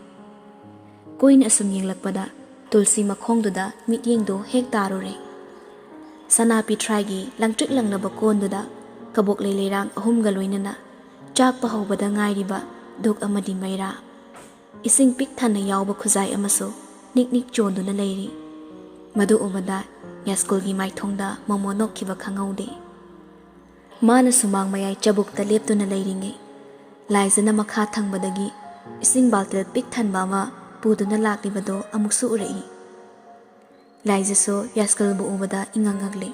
ꯀꯣꯏꯅ ꯑꯁꯨꯝ ꯌꯦꯡꯂꯛꯄꯗ ꯇꯨꯜꯁꯤ ꯃꯈꯣꯡꯗꯨꯗ ꯃꯤꯠꯌꯦꯡꯗꯨ ꯍꯦꯛ ꯇꯥꯔꯨꯔꯦ꯫ ꯁꯅꯥ ꯄꯤꯊ꯭ꯔꯥꯏꯒꯤ ꯂꯪꯇ꯭ꯔꯤꯛ ꯂꯪꯂꯕ ꯀꯣꯟꯗꯨꯗ ꯀꯕꯣꯛꯂꯩ ꯂꯩꯔꯥꯡ ꯑꯍꯨꯝꯒ ꯂꯣꯏꯅꯅ ꯆꯥꯛꯄ ꯍꯧꯕꯗ ꯉꯥꯏꯔꯤꯕ ꯙꯨꯛ ꯑꯃꯗꯤ ꯃꯩꯔꯥ꯫ ꯏꯁꯤꯡ ꯄꯤꯛ ꯊꯟꯅ ꯌꯥꯎꯕ ꯈꯨꯖꯥꯏ ꯑꯃꯁꯨ ꯅꯤꯛ ꯅꯤꯛ ꯆꯣꯟꯗꯨꯅ ꯂꯩꯔꯤ꯫ ꯃꯗꯨ ꯎꯕꯗ ꯌꯥꯏꯁ꯭ꯀꯨꯜꯒꯤ ꯃꯥꯏꯊꯣꯡꯗ ꯃꯣꯃꯣ ꯅꯣꯛꯈꯤꯕ ꯈꯪꯍꯧꯗꯦ꯫ ꯃꯥꯅ ꯁꯨꯃꯥꯡ ꯃꯌꯥꯏ ꯆꯕꯨꯛꯇ ꯂꯦꯞꯇꯨꯅ ꯂꯩꯔꯤꯉꯩ, ꯂꯥꯏꯖꯅ ꯃꯈꯥ ꯊꯪꯕꯗꯒꯤ ꯏꯁꯤꯡ ꯕꯥꯜꯇꯤꯜ ꯄꯤꯛ ꯊꯟꯕ ꯑꯃ ꯄꯨꯗꯨꯅ ꯂꯥꯛꯂꯤꯕꯗꯨ ꯑꯃꯨꯛꯁꯨ ꯎꯔꯛꯏ꯫ ꯂꯥꯏꯖꯁꯨ ꯌꯥꯏꯁ꯭ꯀꯨꯜꯕꯨ ꯎꯕꯗ ꯏꯉꯛ ꯉꯛꯂꯤ꯫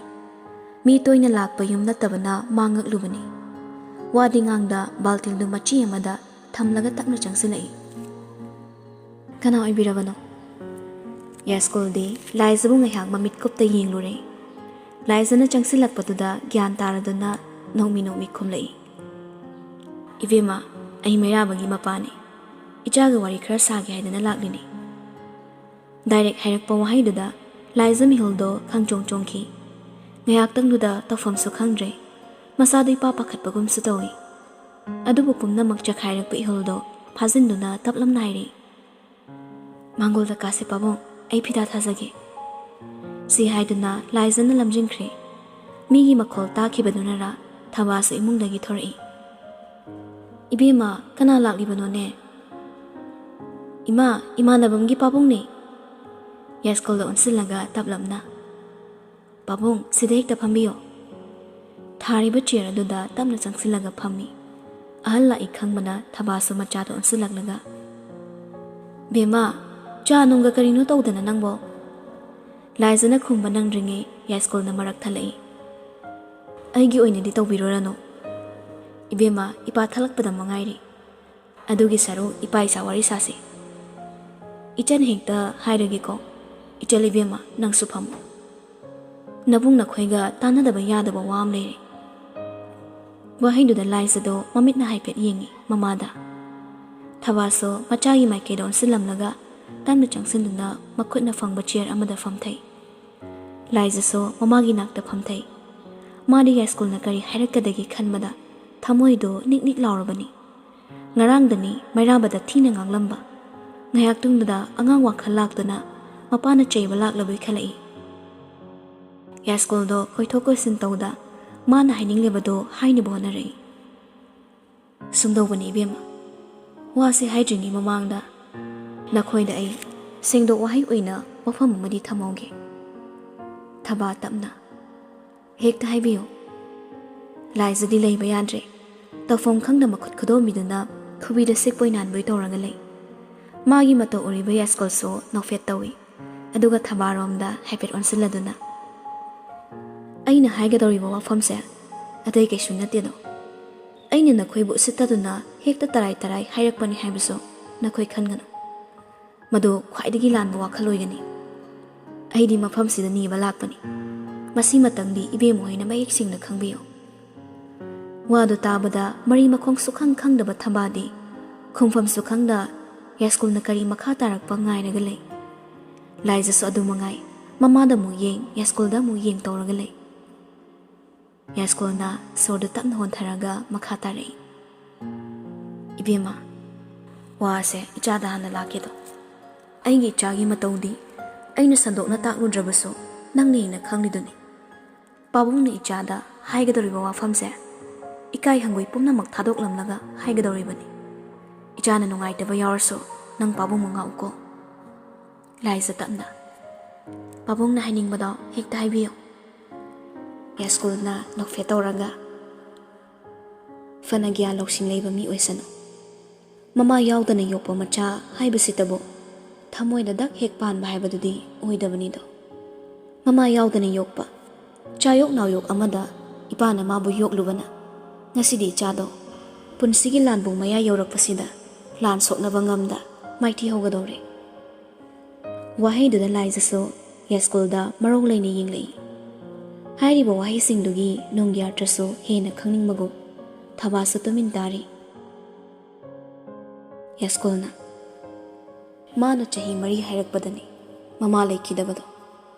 ꯃꯤ ꯇꯣꯏꯅ ꯂꯥꯛꯄ ꯌꯨꯝ ꯅꯠꯇꯕꯅ ꯃꯥ ꯉꯛꯂꯨꯕꯅꯤ꯫ ꯋꯥꯗꯤ ꯉꯥꯡꯗ ꯕꯥꯜꯇꯤꯜꯗꯨ ꯃꯆꯤ ꯑꯃꯗ ꯊꯝꯂꯒ ꯇꯞꯅ ꯆꯪꯁꯤꯜꯂꯛꯏ꯫ "ꯀꯅꯥ ꯑꯣꯏꯕꯤꯔꯕꯅꯣ?" ꯌꯥꯏꯁ꯭ꯀꯨꯜꯗꯤ ꯂꯥꯏꯖꯕꯨ ꯉꯥꯏꯍꯥꯛ ꯃꯃꯤꯠ ꯀꯨꯞꯇ ꯌꯦꯡꯂꯨꯔꯦ꯫ ꯂꯥꯏꯖꯅ ꯆꯪꯁꯤꯜꯂꯛꯄꯗꯨꯗ ꯒ꯭ꯌꯥꯟ ꯇꯥꯔꯗꯨꯅ ꯅꯣꯛꯃꯤ ꯅꯣꯛꯃꯤ ꯈꯨꯝꯂꯛꯏ, "ꯏꯕꯦꯝꯃ, ꯑꯩ ꯃꯩꯔꯥꯕꯒꯤ ꯃꯄꯥꯅꯤ꯫ ꯏꯆꯥꯒ ꯋꯥꯔꯤ ꯈꯔ ꯁꯥꯒꯦ ꯍꯥꯏꯗꯅ ꯂꯥꯛꯂꯤꯅꯤ꯫" ꯗꯥꯏꯔꯦꯛ ꯍꯥꯏꯔꯛꯄ ꯋꯥꯍꯩꯗꯨꯗ ꯂꯥꯏꯖ ꯃꯤꯍꯨꯜꯗꯣ ꯈꯪꯆꯣꯡ ꯆꯣꯡꯈꯤ꯫ ꯉꯥꯏꯍꯥꯛꯇꯪꯗꯨꯗ ꯇꯧꯐꯝꯁꯨ ꯈꯪꯗ꯭ꯔꯦ꯫ ꯃꯁꯥꯗꯣ ꯏꯄꯥ ꯄꯥꯈꯠꯄꯒꯨꯝꯁꯨ ꯇꯧꯏ꯫ ꯑꯗꯨꯕꯨ ꯄꯨꯝꯅꯃꯛ ꯆꯈꯥꯏꯔꯛꯄ ꯏꯍꯨꯜꯗꯣ ꯐꯥꯖꯤꯟꯗꯨꯅ ꯇꯞꯂꯞꯅ ꯍꯥꯏꯔꯤ, "ꯃꯥꯡꯒꯣꯜꯗ ꯀꯥꯁꯦ ꯄꯥꯕꯨꯡ, ꯑꯩ ꯐꯤꯗꯥ ꯊꯥꯖꯒꯦ꯫" ꯁꯤ ꯍꯥꯏꯗꯨꯅ ꯂꯥꯏꯖꯅ ꯂꯝꯖꯤꯡꯈ꯭ꯔꯦ꯫ ꯃꯤꯒꯤ ꯃꯈꯣꯜ ꯇꯥꯈꯤꯕꯗꯨꯅꯔ ꯊꯕꯥꯁꯨ ꯏꯃꯨꯡꯗꯒꯤ ꯊꯣꯔꯛꯏ꯫ "ꯏꯕꯦꯝꯃ, ꯀꯅꯥ ꯂꯥꯛꯂꯤꯕꯅꯣꯅꯦ?" "ꯏꯃꯥ, ꯏꯃꯥꯟꯅꯕꯝꯒꯤ ꯄꯥꯕꯨꯡꯅꯦ꯫" ꯌꯥꯏꯁ꯭ꯀꯨꯜꯗ ꯑꯣꯟꯁꯤꯜꯂꯒ ꯇꯞꯂꯞꯅ, "ꯄꯥꯕꯨꯡ, ꯁꯤꯗ ꯍꯦꯛꯇ ꯐꯝꯕꯤꯌꯣ꯫" ꯊꯥꯔꯤꯕ ꯆꯤꯌꯔ ꯑꯗꯨꯗ ꯇꯞꯅ ꯆꯪꯁꯤꯜꯂꯒ ꯐꯝꯃꯤ꯫ ꯑꯍꯜ ꯂꯥꯛꯏ ꯈꯪꯕꯅ ꯊꯕꯥꯁꯨ ꯃꯆꯥꯗ ꯑꯣꯟꯁꯤꯜꯂꯛꯂꯒ, "ꯕꯦꯝꯃ, ꯆꯥ ꯅꯨꯡꯒ ꯀꯔꯤꯅꯣ ꯇꯧꯗꯅ ꯅꯪꯕꯣ?" ꯂꯥꯏꯖꯅ ꯈꯨꯝꯕ ꯅꯪꯗ꯭ꯔꯤꯉꯩ ꯌꯥꯏꯁ꯭ꯀꯨꯜꯅ ꯃꯔꯛ ꯊꯠꯂꯛꯏ꯫ "ꯑꯩꯒꯤ ꯑꯣꯏꯅꯗꯤ ꯇꯧꯕꯤꯔꯨꯔꯅꯨ ꯏꯕꯦꯝꯃ, ꯏꯄꯥ ꯊꯠꯂꯛꯄꯗ ꯃꯉꯥꯏꯔꯤ꯫ ꯑꯗꯨꯒꯤ ꯁꯔꯨꯛ ꯏꯄꯥ ꯏꯆꯥ ꯋꯥꯔꯤ ꯁꯥꯁꯤ꯫ ꯏꯆꯟ ꯍꯦꯛꯇ ꯍꯥꯏꯔꯒꯦꯀꯣ꯫ ꯏꯆꯜ ꯏꯕꯦꯝꯃ, ꯅꯪꯁꯨ ꯐꯝꯃꯨ꯫ ꯅꯕꯨꯡ ꯅꯈꯣꯏꯒ ꯇꯥꯟꯅꯗꯕ ꯌꯥꯗꯕ ꯋꯥ ꯑꯃ ꯂꯩꯔꯦ꯫" ꯋꯥꯍꯩꯗꯨꯗ ꯂꯥꯏꯖꯗꯣ ꯃꯃꯤꯠꯅ ꯍꯥꯏꯐꯦꯠ ꯌꯦꯡꯉꯤ ꯃꯃꯥꯗ꯫ ꯊꯕꯥꯁꯨ ꯃꯆꯥꯒꯤ ꯃꯥꯏꯀꯩꯗ ꯑꯣꯟꯁꯤꯜꯂꯝꯂꯒ ꯇꯞꯅ ꯆꯪꯁꯤꯟꯗꯨꯅ ꯃꯈꯨꯠꯅ ꯐꯪꯕ ꯆꯤꯌꯔ ꯑꯃꯗ ꯐꯝꯊꯩ꯫ ꯂꯥꯏꯖꯁꯨ ꯃꯃꯥꯒꯤ ꯅꯥꯛꯇ ꯐꯝꯊꯩ꯫ ꯃꯥꯗꯤ ꯌꯥꯏꯁ꯭ꯀꯨꯜꯅ ꯀꯔꯤ ꯍꯥꯏꯔꯛꯀꯗꯒꯦ ꯈꯟꯕꯗ ꯊꯃꯣꯏꯗꯣ ꯅꯤꯛ ꯅꯤꯛ ꯂꯥꯎꯔꯕꯅꯤ꯫ ꯉꯔꯥꯡꯗꯅꯤ ꯃꯩꯔꯥꯕꯗ ꯊꯤꯅ ꯉꯥꯡꯂꯝꯕ꯫ ꯉꯥꯏꯍꯥꯛꯇꯨꯡꯗꯨꯗ ꯑꯉꯥꯡ ꯋꯥꯈꯜ ꯂꯥꯛꯇꯨꯅ ꯃꯄꯥꯅ ꯆꯩꯕ ꯂꯥꯛꯂꯕꯣꯏ ꯈꯜꯂꯛꯏ꯫ ꯌꯥꯏꯁ꯭ꯀꯨꯜꯗꯣ ꯀꯣꯏꯊꯣꯛ ꯀꯣꯏꯁꯤꯟ ꯇꯧꯗ ꯃꯥꯅ ꯍꯥꯏꯅꯤꯡꯂꯤꯕꯗꯣ ꯍꯥꯏꯅꯕ ꯍꯣꯠꯅꯔꯛꯏ꯫ "ꯁꯨꯝꯗꯧꯕꯅꯤ ꯏꯕꯦꯝꯃ, ꯋꯥꯁꯦ ꯍꯥꯏꯗ꯭ꯔꯤꯉꯩ ꯃꯃꯥꯡꯗ ꯅꯈꯣꯏꯗ ꯑꯩ ꯁꯦꯡꯗꯣꯛ ꯋꯥꯍꯩ ꯑꯣꯏꯅ ꯋꯥꯐꯝ ꯑꯃꯗꯤ ꯊꯝꯍꯧꯒꯦ꯫" ꯊꯕꯥ ꯇꯞꯅ, "ꯍꯦꯛꯇ ꯍꯥꯏꯕꯤꯌꯨ꯫" ꯂꯥꯏꯖꯗꯤ ꯂꯩꯕ ꯌꯥꯗ꯭ꯔꯦ꯫ ꯇꯧꯐꯝ ꯈꯪꯗ ꯃꯈꯨꯠ ꯈꯨꯗꯣꯝꯕꯤꯗꯨꯅ ꯈꯨꯕꯤꯗ ꯁꯤꯛꯄꯣꯏ ꯅꯥꯟꯕꯣꯏ ꯇꯧꯔꯒ ꯂꯩ꯫ ꯃꯥꯒꯤ ꯃꯇꯧ ꯎꯔꯤꯕ ꯌꯥꯏꯁ꯭ꯀꯨꯜꯁꯨ ꯅꯣꯛꯐꯦꯠ ꯇꯧꯏ꯫ ꯑꯗꯨꯒ ꯊꯕꯥꯔꯣꯝꯗ ꯍꯥꯏꯐꯦꯠ ꯑꯣꯟꯁꯤꯜꯂꯗꯨꯅ, "ꯑꯩꯅ ꯍꯥꯏꯒꯗꯧꯔꯤꯕ ꯋꯥꯐꯝꯁꯦ ꯑꯇꯩ ꯀꯩꯁꯨ ꯅꯠꯇꯦꯗꯣ꯫ ꯑꯩꯅ ꯅꯈꯣꯏꯕꯨ ꯎꯁꯤꯠꯇꯗꯨꯅ ꯍꯦꯛꯇ ꯇꯔꯥꯏ ꯇꯔꯥꯏ ꯍꯥꯏꯔꯛꯄꯅꯤ ꯍꯥꯏꯕꯁꯨ ꯅꯈꯣꯏ ꯈꯟꯒꯅꯨ꯫ ꯃꯗꯨ ꯈ꯭ꯋꯥꯏꯗꯒꯤ ꯂꯥꯟꯕ ꯋꯥꯈꯜ ꯑꯣꯏꯒꯅꯤ꯫ ꯑꯩꯗꯤ ꯃꯐꯝꯁꯤꯗ ꯅꯤꯕ ꯂꯥꯛꯄꯅꯤ꯫ ꯃꯁꯤꯃꯇꯪꯗꯤ ꯏꯕꯦꯝꯃ ꯍꯣꯏꯅ ꯃꯌꯦꯛ ꯁꯦꯡꯅ ꯈꯪꯕꯤꯌꯨ꯫" ꯋꯥꯗꯨ ꯇꯥꯕꯗ ꯃꯔꯤ ꯃꯈꯣꯡ ꯁꯨꯈꯪ ꯈꯪꯗꯕ ꯊꯝꯕꯥꯜꯗꯤ ꯈꯨꯝꯐꯝꯁꯨ ꯈꯪꯗ ꯌꯥꯏꯁ꯭ꯀꯨꯜꯅ ꯀꯔꯤ ꯃꯈꯥ ꯇꯥꯔꯛꯄ ꯉꯥꯏꯔꯒ ꯂꯩ꯫ ꯂꯥꯏꯖꯁꯨ ꯑꯗꯨ ꯃꯉꯥꯏ, ꯃꯃꯥꯗ ꯑꯃꯨꯛ ꯌꯦꯡ, ꯌꯥꯏꯁ꯭ꯀꯨꯜꯗ ꯑꯃꯨꯛ ꯌꯦꯡ ꯇꯧꯔꯒ ꯂꯩ꯫ ꯌꯥꯏꯁ꯭ꯀꯨꯜꯅ ꯁꯣꯔꯗꯨ ꯇꯞꯅ ꯍꯣꯟꯊꯔꯒ ꯃꯈꯥ ꯇꯥꯔꯛꯏ꯫ "ꯏꯕꯦꯝꯃ, ꯋꯥꯁꯦ ꯏꯆꯥꯗ ꯍꯥꯟꯅ ꯂꯥꯛꯀꯦꯗꯣ꯫ ꯑꯩꯒꯤ ꯏꯆꯥꯒꯤ ꯃꯇꯧꯗꯤ ꯑꯩꯅ ꯁꯟꯗꯣꯛꯅ ꯇꯥꯛꯂꯨꯗ꯭ꯔꯕꯁꯨ ꯅꯪꯅ ꯍꯦꯟꯅ ꯈꯪꯂꯤꯗꯨꯅꯤ꯫ ꯄꯥꯕꯨꯡꯅ ꯏꯆꯥꯗ ꯍꯥꯏꯒꯗꯧꯔꯤꯕ ꯋꯥꯐꯝꯁꯦ ꯏꯀꯥꯏ ꯍꯪꯒꯣꯏ ꯄꯨꯝꯅꯃꯛ ꯊꯥꯗꯣꯛꯂꯝꯂꯒ ꯍꯥꯏꯒꯗꯧꯔꯤꯕꯅꯤ꯫ ꯏꯆꯥꯅ ꯅꯨꯡꯉꯥꯏꯇꯕ ꯌꯥꯎꯔꯁꯨ ꯅꯪ ꯄꯥꯕꯨꯡꯕꯨ ꯉꯥꯛꯎꯀꯣ꯫" ꯂꯥꯏꯖ ꯇꯞꯅ, "ꯄꯥꯕꯨꯡꯅ ꯍꯥꯏꯅꯤꯡꯕꯗꯣ ꯍꯦꯛꯇ ꯍꯥꯏꯕꯤꯌꯨ꯫" ꯌꯥꯏꯁ꯭ꯀꯨꯜꯅ ꯅꯣꯛꯐꯦꯠ ꯇꯧꯔꯒ, "ꯐꯅ ꯒ꯭ꯌꯥꯟ ꯂꯧꯁꯤꯡ ꯂꯩꯕ ꯃꯤ ꯑꯣꯏꯁꯅꯨ, ꯃꯃꯥ ꯌꯥꯎꯗꯅ ꯌꯣꯛꯄ ꯃꯆꯥ ꯍꯥꯏꯕꯁꯤꯇꯕꯨ ꯊꯃꯣꯏꯗ ꯗꯛ ꯍꯦꯛ ꯄꯥꯟꯕ ꯍꯥꯏꯕꯗꯨꯗꯤ ꯑꯣꯏꯗꯕꯅꯤꯗꯣ꯫ ꯃꯃꯥ ꯌꯥꯎꯗꯅ ꯌꯣꯛꯄ ꯆꯥꯌꯣꯛ ꯅꯥꯎꯌꯣꯛ ꯑꯃꯗ ꯏꯄꯥꯅ ꯃꯥꯕꯨ ꯌꯣꯛꯂꯨꯕꯅ ꯉꯁꯤꯗꯤ ꯏꯆꯥꯗꯣ ꯄꯨꯟꯁꯤꯒꯤ ꯂꯥꯟꯕꯨꯡ ꯃꯌꯥ ꯌꯧꯔꯛꯄꯁꯤꯗ ꯂꯥꯟ ꯁꯣꯛꯅꯕ ꯉꯝꯗ ꯃꯥꯏꯊꯤꯍꯧꯒꯗꯧꯔꯦ꯫" ꯋꯥꯍꯩꯗꯨꯗ ꯂꯥꯏꯖꯁꯨ ꯌꯥꯏꯁ꯭ꯀꯨꯜꯗ ꯃꯔꯧ ꯂꯩꯅ ꯌꯦꯡꯂꯛꯏ꯫ ꯍꯥꯏꯔꯤꯕ ꯋꯥꯍꯩꯁꯤꯡꯗꯨꯒꯤ ꯅꯨꯡꯒꯤ ꯑꯔꯊꯁꯨ ꯍꯦꯟꯅ ꯈꯪꯅꯤꯡꯕꯒꯨꯝ ꯊꯕꯥꯁꯨ ꯇꯨꯃꯤꯟ ꯇꯥꯔꯤ꯫ ꯌꯥꯏꯁ꯭ꯀꯨꯜꯅ, "ꯃꯥꯅ ꯆꯍꯤ ꯃꯔꯤ ꯍꯥꯏꯔꯛꯄꯗꯅꯤ ꯃꯃꯥ ꯂꯩꯈꯤꯗꯕꯗꯣ꯫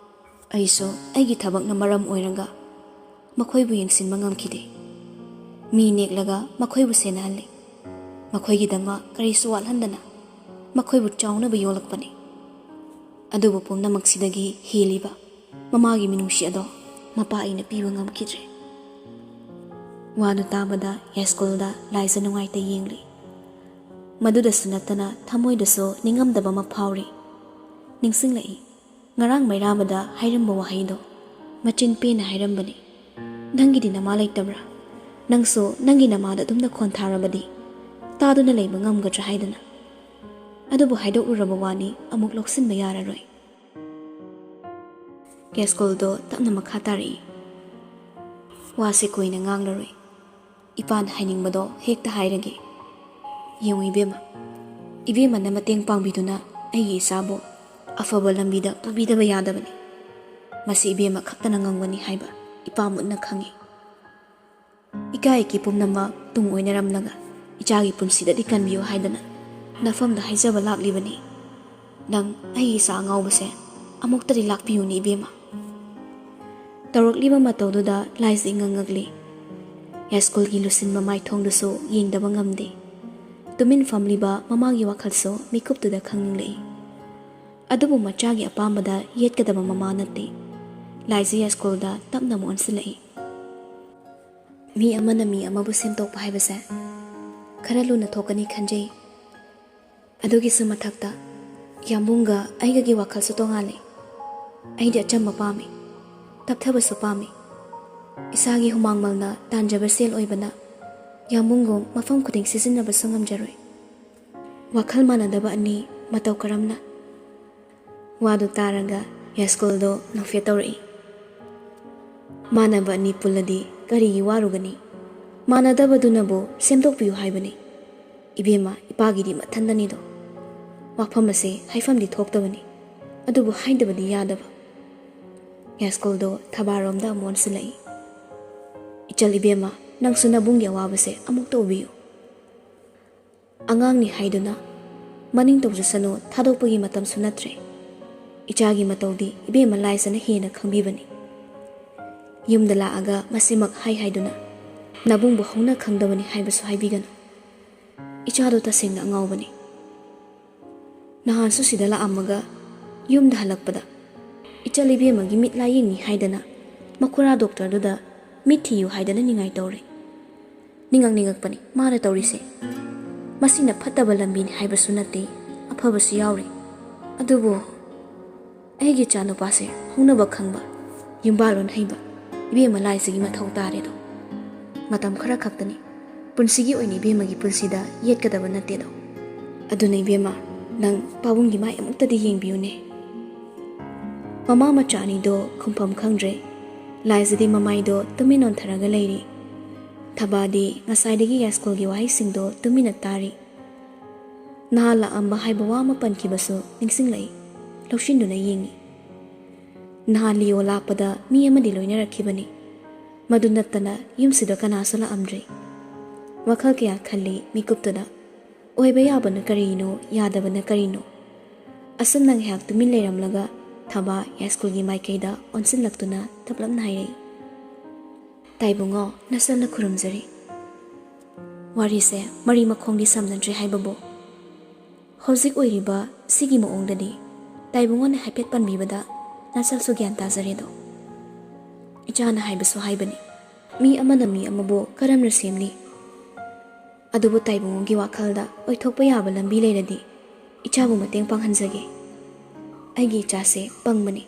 ꯑꯩꯁꯨ ꯑꯩꯒꯤ ꯊꯕꯛꯅ ꯃꯔꯝ ꯑꯣꯏꯔꯒ ꯃꯈꯣꯏꯕꯨ ꯌꯦꯡꯁꯤꯟꯕ ꯉꯝꯈꯤꯗꯦ꯫ ꯃꯤ ꯅꯦꯛꯂꯒ ꯃꯈꯣꯏꯕꯨ ꯁꯦꯟꯅꯍꯜꯂꯤ꯫ ꯃꯈꯣꯏꯒꯤꯗꯃꯛ ꯀꯔꯤꯁꯨ ꯋꯥꯠꯍꯟꯗꯅ ꯃꯈꯣꯏꯕꯨ ꯆꯥꯎꯅꯕ ꯌꯣꯛꯂꯛꯄꯅꯤ꯫ ꯑꯗꯨꯕꯨ ꯄꯨꯝꯅꯃꯛꯁꯤꯗꯒꯤ ꯍꯦꯜꯂꯤꯕ ꯃꯃꯥꯒꯤ ꯃꯤꯅꯨꯡꯁꯤ ꯑꯗꯣ ꯃꯄꯥ ꯑꯩꯅ ꯄꯤꯕ ꯉꯝꯈꯤꯗ꯭ꯔꯦ꯫" ꯋꯥꯗꯨ ꯇꯥꯕꯗ ꯌꯥꯏꯁ꯭ꯀꯨꯜꯗ ꯂꯥꯏꯖ ꯅꯨꯡꯉꯥꯏꯇ ꯌꯦꯡꯂꯤ꯫ ꯃꯗꯨꯗꯁꯨ ꯅꯠꯇꯅ ꯊꯃꯣꯏꯗꯁꯨ ꯅꯤꯡꯉꯝꯗꯕ ꯑꯃ ꯐꯥꯎꯔꯤ꯫ ꯅꯤꯡꯁꯤꯡꯂꯛꯏ, ꯉꯔꯥꯡ ꯃꯩꯔꯥꯕꯗ ꯍꯥꯏꯔꯝꯕ ꯋꯥꯍꯩꯗꯣ꯫ ꯃꯆꯤꯟ ꯄꯦꯟꯅ ꯍꯥꯏꯔꯝꯕꯅꯤ, "ꯅꯪꯒꯤꯗꯤ ꯅꯃꯥ ꯂꯩꯇꯕ꯭ꯔꯥ? ꯅꯪꯁꯨ ꯅꯪꯒꯤ ꯅꯃꯥꯗ ꯑꯗꯨꯝ ꯅꯈꯣꯟ ꯊꯥꯔꯕꯗꯤ ꯇꯥꯗꯨꯅ ꯂꯩꯕ ꯉꯝꯒꯗ꯭ꯔꯥ?" ꯍꯥꯏꯗꯅ꯫ ꯑꯗꯨꯕꯨ ꯍꯥꯏꯗꯣꯛꯂꯨꯔꯕ ꯋꯥꯅꯤ, ꯑꯃꯨꯛ ꯂꯧꯁꯤꯟꯕ ꯌꯥꯔꯔꯣꯏ꯫ ꯌꯥꯏꯁ꯭ꯀꯨꯜꯗꯣ ꯇꯞꯅ ꯃꯈꯥ ꯇꯥꯔꯛꯏ꯫ ꯋꯥꯁꯦ ꯀꯨꯏꯅ ꯉꯥꯡꯂꯔꯣꯏ꯫ ꯏꯄꯥꯅ ꯍꯥꯏꯅꯤꯡꯕꯗꯣ ꯍꯦꯛꯇ ꯍꯥꯏꯔꯒꯦ꯫ ꯌꯦꯡꯉꯨ ꯏꯕꯦꯝꯃ, ꯏꯕꯦꯝꯃꯅ ꯃꯇꯦꯡ ꯄꯥꯡꯕꯤꯗꯨꯅ ꯑꯩꯒꯤ ꯏꯆꯥꯕꯨ ꯑꯐꯕ ꯂꯝꯕꯤꯗ ꯄꯨꯕꯤꯗꯕ ꯌꯥꯗꯕꯅꯤ꯫ ꯃꯁꯤ ꯏꯕꯦꯝꯃ ꯈꯛꯇꯅ ꯉꯝꯒꯅꯤ ꯍꯥꯏꯕ ꯏꯄꯥ ꯃꯨꯠꯅ ꯈꯪꯏ꯫ ꯏꯀꯥꯏ ꯏꯀꯤ ꯄꯨꯝꯅꯃꯛ ꯇꯨꯡ ꯑꯣꯏꯅꯔꯝꯂꯒ ꯏꯆꯥꯒꯤ ꯄꯨꯟꯁꯤꯗꯗꯤ ꯀꯟꯕꯤꯌꯨ ꯍꯥꯏꯗꯅ ꯅꯐꯝꯗ ꯍꯥꯏꯖꯕ ꯂꯥꯛꯂꯤꯕꯅꯤ꯫ ꯅꯪ ꯑꯩꯒꯤ ꯏꯆꯥ ꯑꯉꯥꯎꯕꯁꯦ ꯑꯃꯨꯛꯇꯗꯤ ꯂꯥꯛꯄꯤꯌꯨꯅꯦ ꯏꯕꯦꯝꯃ꯫ ꯇꯧꯔꯛꯂꯤꯕ ꯃꯇꯧꯗꯨꯗ ꯂꯥꯏꯖ ꯏꯉꯛ ꯉꯛꯂꯤ꯫ ꯌꯥꯏꯁ꯭ꯀꯨꯜꯒꯤ ꯂꯨꯁꯤꯟꯕ ꯃꯥꯏꯊꯣꯡꯗꯨꯁꯨ ꯌꯦꯡꯗꯕ ꯉꯝꯗꯦ꯫ ꯇꯨꯃꯤꯟ ꯐꯝꯂꯤꯕ ꯃꯃꯥꯒꯤ ꯋꯥꯈꯜꯁꯨ ꯃꯤꯀꯨꯞꯇꯨꯗ ꯈꯪꯅꯤꯡꯂꯛꯏ꯫ ꯑꯗꯨꯕꯨ ꯃꯆꯥꯒꯤ ꯑꯄꯥꯝꯕꯗ ꯌꯦꯠꯀꯗꯕ ꯃꯃꯥ ꯅꯠꯇꯦ꯫ ꯂꯥꯏꯖ ꯌꯥꯏꯁ꯭ꯀꯨꯜꯗ ꯇꯞꯅ ꯑꯃꯨꯛ ꯑꯣꯟꯁꯤꯜꯂꯛꯏ꯫ ꯃꯤ ꯑꯃꯅ ꯃꯤ ꯑꯃꯕꯨ ꯁꯦꯝꯗꯣꯛꯄ ꯍꯥꯏꯕꯁꯦ ꯈꯔ ꯂꯨꯅ ꯊꯣꯛꯀꯅꯤ ꯈꯟꯖꯩ꯫ ꯑꯗꯨꯒꯤꯁꯨ ꯃꯊꯛꯇ ꯌꯥꯝꯕꯨꯡꯒ ꯑꯩꯒꯒꯤ ꯋꯥꯈꯜꯁꯨ ꯇꯣꯉꯥꯜꯂꯤ꯫ ꯑꯩꯗꯤ ꯑꯆꯝꯕ ꯄꯥꯝꯃꯤ, ꯇꯞꯊꯕꯁꯨ ꯄꯥꯝꯃꯤ꯫ ꯏꯁꯥꯒꯤ ꯍꯨꯃꯥꯡꯃꯜꯅ ꯇꯥꯟꯖꯕ ꯁꯦꯜ ꯑꯣꯏꯕꯅ ꯌꯥꯝꯕꯨꯡꯒꯨꯝ ꯃꯐꯝ ꯈꯨꯗꯤꯡ ꯁꯤꯖꯤꯟꯅꯕꯁꯨ ꯉꯝꯖꯔꯣꯏ꯫ ꯋꯥꯈꯜ ꯃꯥꯟꯅꯗꯕ ꯑꯅꯤ ꯃꯇꯧ ꯀꯔꯝꯅ ꯋꯥꯗꯨ ꯇꯥꯔꯒ ꯌꯥꯏꯁ꯭ꯀꯨꯜꯗꯣ ꯅꯣꯛꯐꯦꯠ ꯇꯧꯔꯛꯏ꯫ ꯃꯥꯟꯅꯕ ꯑꯅꯤ ꯄꯨꯜꯂꯗꯤ ꯀꯔꯤꯒꯤ ꯋꯥꯔꯨꯒꯅꯤ? ꯃꯥꯟꯅꯗꯕꯗꯨꯅꯕꯨ ꯁꯦꯝꯗꯣꯛꯄꯤꯌꯨ ꯍꯥꯏꯕꯅꯤ꯫ ꯏꯕꯦꯝꯃ, ꯏꯄꯥꯒꯤꯗꯤ ꯃꯊꯟꯗꯅꯤꯗꯣ꯫ ꯋꯥꯐꯝ ꯑꯁꯦ ꯍꯥꯏꯐꯝꯗꯤ ꯊꯣꯛꯇꯕꯅꯤ, ꯑꯗꯨꯕꯨ ꯍꯥꯏꯗꯕꯗꯤ ꯌꯥꯗꯕ꯫ ꯌꯥꯏꯁ꯭ꯀꯨꯜꯗꯣ ꯊꯕꯥꯔꯣꯝꯗ ꯑꯃꯨꯛ ꯑꯣꯟꯁꯤꯜꯂꯛꯏ꯫ ꯏꯆꯜ ꯏꯕꯦꯝꯃ, ꯅꯪꯁꯨ ꯅꯕꯨꯡꯒꯤ ꯑꯋꯥꯕꯁꯦ ꯑꯃꯨꯛꯇ ꯎꯕꯤꯌꯨ꯫ ꯑꯉꯥꯡꯅꯤ ꯍꯥꯏꯗꯨꯅ ꯃꯅꯤꯡ ꯇꯧꯖꯁꯅꯨ, ꯊꯥꯗꯣꯛꯄꯒꯤ ꯃꯇꯝꯁꯨ ꯅꯠꯇ꯭ꯔꯦ꯫ ꯏꯆꯥꯒꯤ ꯃꯇꯧꯗꯤ ꯏꯕꯦꯝꯃ ꯂꯥꯏꯖꯅ ꯍꯦꯟꯅ ꯈꯪꯕꯤꯕꯅꯤ꯫ ꯌꯨꯝꯗ ꯂꯥꯛꯑꯒ ꯃꯁꯤꯃꯛ ꯍꯥꯏ ꯍꯥꯏꯗꯨꯅ ꯅꯕꯨꯡꯕꯨ ꯍꯧꯅ ꯈꯪꯗꯕꯅꯤ ꯍꯥꯏꯕꯁꯨ ꯍꯥꯏꯕꯤꯒꯅꯨ꯫ ꯏꯆꯥꯗꯣ ꯇꯁꯦꯡꯅ ꯑꯉꯥꯎꯕꯅꯤ꯫ ꯅꯍꯥꯟꯁꯨ ꯁꯤꯗ ꯂꯥꯛꯑꯝꯃꯒ ꯌꯨꯝꯗ ꯍꯜꯂꯛꯄꯗ ꯏꯆꯜ ꯏꯕꯦꯝꯃꯒꯤ ꯃꯤꯠ ꯂꯥꯏꯌꯦꯡꯅꯤ ꯍꯥꯏꯗꯅ ꯃꯈꯨꯔꯥ ꯗꯣꯛꯇꯔꯗꯨꯗ ꯃꯤꯠ ꯊꯤꯌꯨ ꯍꯥꯏꯗꯅ ꯅꯤꯡꯉꯥꯏ ꯇꯧꯔꯦ꯫ ꯅꯤꯡꯉꯛ ꯅꯤꯡꯉꯛꯄꯅꯤ ꯃꯥꯅ ꯇꯧꯔꯤꯁꯦ꯫ ꯃꯁꯤꯅ ꯐꯠꯇꯕ ꯂꯝꯕꯤꯅꯤ ꯍꯥꯏꯕꯁꯨ ꯅꯠꯇꯦ, ꯑꯐꯕꯁꯨ ꯌꯥꯎꯔꯤ꯫ ꯑꯗꯨꯕꯨ ꯑꯩꯒꯤ ꯏꯆꯥꯅꯨꯄꯥꯁꯦ ꯍꯧꯅꯕ ꯈꯪꯕ, ꯌꯨꯝꯕꯥꯜꯂꯣꯟ ꯍꯩꯕ ꯏꯕꯦꯝꯃ ꯂꯥꯏꯖꯒꯤ ꯃꯊꯧ ꯇꯥꯔꯦꯗꯣ꯫ ꯃꯇꯝ ꯈꯔ ꯈꯛꯇꯅꯤ, ꯄꯨꯟꯁꯤꯒꯤ ꯑꯣꯏꯅ ꯏꯕꯦꯝꯃꯒꯤ ꯄꯨꯟꯁꯤꯗ ꯌꯦꯠꯀꯗꯕ ꯅꯠꯇꯦꯗꯣ꯫ ꯑꯗꯨꯅ ꯏꯕꯦꯝꯃ, ꯅꯪ ꯄꯥꯕꯨꯡꯒꯤ ꯃꯥꯏ ꯑꯃꯨꯛꯇꯗꯤ ꯌꯦꯡꯕꯤꯌꯨꯅꯦ꯫ ꯃꯃꯥ ꯃꯆꯥ ꯑꯅꯤꯗꯣ ꯈꯨꯝꯐꯝ ꯈꯪꯗ꯭ꯔꯦ꯫ ꯂꯥꯏꯖꯗꯤ ꯃꯃꯥꯏꯗꯣ ꯇꯨꯃꯤꯟ ꯑꯣꯟꯊꯔꯒ ꯂꯩꯔꯤ꯫ ꯊꯕꯥꯗꯤ ꯉꯁꯥꯏꯗꯒꯤ ꯌꯥꯏꯁ꯭ꯀꯨꯜꯒꯤ ꯋꯥꯍꯩꯁꯤꯡꯗꯣ ꯇꯨꯃꯤꯟꯅ ꯇꯥꯔꯤ꯫ ꯅꯍꯥꯟ ꯂꯥꯛꯑꯝꯕ ꯍꯥꯏꯕ ꯋꯥ ꯑꯃ ꯄꯟꯈꯤꯕꯁꯨ ꯅꯤꯡꯁꯤꯡꯂꯛꯏ꯫ ꯂꯧꯁꯤꯟꯗꯨꯅ ꯌꯦꯡꯉꯤ꯫ ꯅꯍꯥꯟ ꯂꯤꯑꯣ ꯂꯥꯛꯄꯗ ꯃꯤ ꯑꯃꯗꯤ ꯂꯣꯏꯅꯔꯛꯈꯤꯕꯅꯤ꯫ ꯃꯗꯨ ꯅꯠꯇꯅ ꯌꯨꯝꯁꯤꯗ ꯀꯅꯥꯁꯨ ꯂꯥꯛꯑꯝꯗ꯭ꯔꯤ꯫ ꯋꯥꯈꯜ ꯀꯌꯥ ꯈꯜꯂꯤ ꯃꯤꯀꯨꯞꯇꯨꯗ꯫ ꯑꯣꯏꯕ ꯌꯥꯕꯅ ꯀꯔꯤꯅꯣ, ꯌꯥꯗꯕꯅ ꯀꯔꯤꯅꯣ? ꯑꯁꯨꯝꯅ ꯉꯥꯏꯍꯥꯛ ꯇꯨꯃꯤꯟ ꯂꯩꯔꯝꯂꯒ ꯊꯕꯥ ꯌꯥꯏꯁ꯭ꯀꯨꯜꯒꯤ ꯃꯥꯏꯀꯩꯗ ꯑꯣꯟꯁꯤꯜꯂꯛꯇꯨꯅ ꯇꯞꯂꯞꯅ ꯍꯥꯏꯔꯛꯏ꯫ ꯇꯥꯏꯕꯨꯡꯉꯣ, ꯅꯆꯜꯅ ꯈꯨꯔꯨꯝꯖꯔꯤ꯫ ꯋꯥꯔꯤꯁꯦ ꯃꯔꯤ ꯃꯈꯣꯡꯗꯤ ꯁꯝꯅꯗ꯭ꯔꯦ ꯍꯥꯏꯕꯕꯨ, ꯍꯧꯖꯤꯛ ꯑꯣꯏꯔꯤꯕ ꯁꯤꯒꯤ ꯃꯑꯣꯡꯗꯗꯤ ꯇꯥꯏꯕꯨꯡꯉꯣꯅ ꯍꯥꯏꯐꯦꯠ ꯄꯟꯕꯤꯕꯗ ꯅꯆꯜꯁꯨ ꯒ꯭ꯌꯥꯟ ꯇꯥꯖꯔꯦꯗꯣ꯫ ꯏꯆꯥꯅ ꯍꯥꯏꯕꯁꯨ ꯍꯥꯏꯕꯅꯤ, ꯃꯤ ꯑꯃꯅ ꯃꯤ ꯑꯃꯕꯨ ꯀꯔꯝꯅ ꯁꯦꯝꯂꯤ? ꯑꯗꯨꯕꯨ ꯇꯥꯏꯕꯨꯡꯉꯣꯒꯤ ꯋꯥꯈꯜꯗ ꯑꯣꯏꯊꯣꯛꯄ ꯌꯥꯕ ꯂꯝꯕꯤ ꯂꯩꯔꯗꯤ ꯏꯆꯥꯕꯨ ꯃꯇꯦꯡ ꯄꯥꯡꯍꯟꯖꯒꯦ꯫ ꯑꯩꯒꯤ ꯏꯆꯥꯁꯦ ꯄꯪꯕꯅꯤ,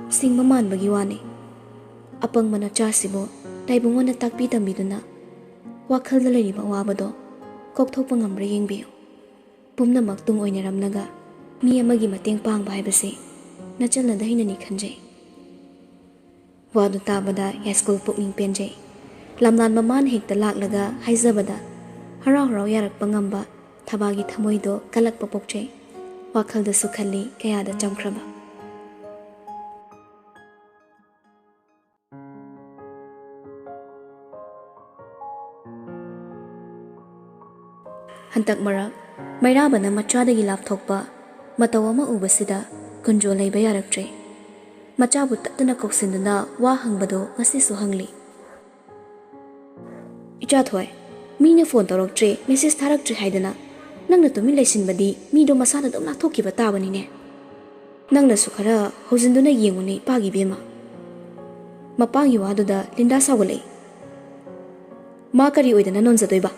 ꯁꯤꯡꯕ ꯃꯥꯟꯕꯒꯤ ꯋꯥꯅꯤ꯫ ꯑꯄꯪꯕ ꯅꯆꯥꯁꯤꯕꯨ ꯇꯥꯏꯕꯨꯡꯉꯣꯅ ꯇꯥꯛꯄꯤ ꯇꯝꯕꯤꯗꯨꯅ ꯋꯥꯈꯜꯗ ꯂꯩꯔꯤꯕ ꯑꯋꯥꯕꯗꯣ ꯀꯣꯛꯊꯣꯛꯄ ꯉꯝꯕ꯭ꯔꯥ ꯌꯦꯡꯕꯤꯌꯨ꯫ ꯄꯨꯝꯅꯃꯛ ꯇꯨꯡ ꯑꯣꯏꯅꯔꯝꯂꯒ ꯃꯤ ꯑꯃꯒꯤ ꯃꯇꯦꯡ ꯄꯥꯡꯕ ꯍꯥꯏꯕꯁꯤ ꯅꯆꯜꯅꯗ ꯍꯩꯅꯅꯤ ꯈꯟꯖꯩ꯫ ꯋꯥꯗꯨ ꯇꯥꯕꯗ ꯌꯥꯏꯁ꯭ꯀꯨꯜ ꯄꯨꯛꯅꯤꯡ ꯄꯦꯟꯖꯩ꯫ ꯂꯝꯂꯥꯟ ꯃꯃꯥꯅ ꯍꯦꯛꯇ ꯂꯥꯛꯂꯒ ꯍꯥꯏꯖꯕꯗ ꯍꯔꯥꯎ ꯍꯔꯥꯎ ꯌꯥꯔꯛꯄ ꯉꯝꯕ ꯊꯕꯥꯒꯤ ꯊꯃꯣꯏꯗꯣ ꯀꯜꯂꯛꯄ ꯄꯣꯛꯆꯩ꯫ ꯋꯥꯈꯜꯗꯁꯨ ꯈꯜꯂꯤ ꯀꯌꯥꯗ ꯆꯝꯈ꯭ꯔꯕ꯫ ꯍꯟꯗꯛ ꯃꯔꯛ ꯃꯩꯔꯥꯕꯅ ꯃꯆꯥꯗꯒꯤ ꯂꯥꯞꯊꯣꯛꯄ ꯃꯇꯧ ꯑꯃ ꯎꯕꯁꯤꯗ ꯀꯨꯟꯖꯣ ꯂꯩꯕ ꯌꯥꯔꯛꯇ꯭ꯔꯦ꯫ ꯃꯆꯥꯕꯨ ꯇꯠꯇꯅ ꯀꯧꯁꯤꯟꯗꯨꯅ ꯋꯥ ꯍꯪꯕꯗꯣ ꯉꯁꯤꯁꯨ ꯍꯪꯂꯤ꯫ "ꯏꯆꯥ ꯊꯣꯏ, ꯃꯤꯅ ꯐꯣꯟ ꯇꯧꯔꯛꯇ꯭ꯔꯦ, ꯃꯦꯁꯦꯖ ꯊꯥꯔꯛꯇ꯭ꯔꯦ ꯍꯥꯏꯗꯅ ꯅꯪꯅ ꯇꯨꯃꯤꯟ ꯂꯩꯁꯤꯟꯕꯗꯤ ꯃꯤꯗꯣ ꯃꯁꯥꯅ ꯑꯗꯨꯝ ꯂꯥꯞꯊꯣꯛꯈꯤꯕ ꯇꯥꯕꯅꯤꯅꯦ꯫ ꯅꯪꯅꯁꯨ ꯈꯔ ꯍꯧꯖꯤꯟꯗꯨꯅ ꯌꯦꯡꯉꯨꯅꯦ ꯏꯄꯥꯒꯤ ꯏꯕꯦꯝꯃ꯫" ꯃꯄꯥꯒꯤ ꯋꯥꯗꯨꯗ ꯂꯤꯟꯗꯥ ꯁꯥꯎꯒꯠꯂꯛꯏ꯫ "ꯃꯥ ꯀꯔꯤ ꯑꯣꯏꯗꯅ ꯅꯣꯟꯖꯗꯣꯏꯕ?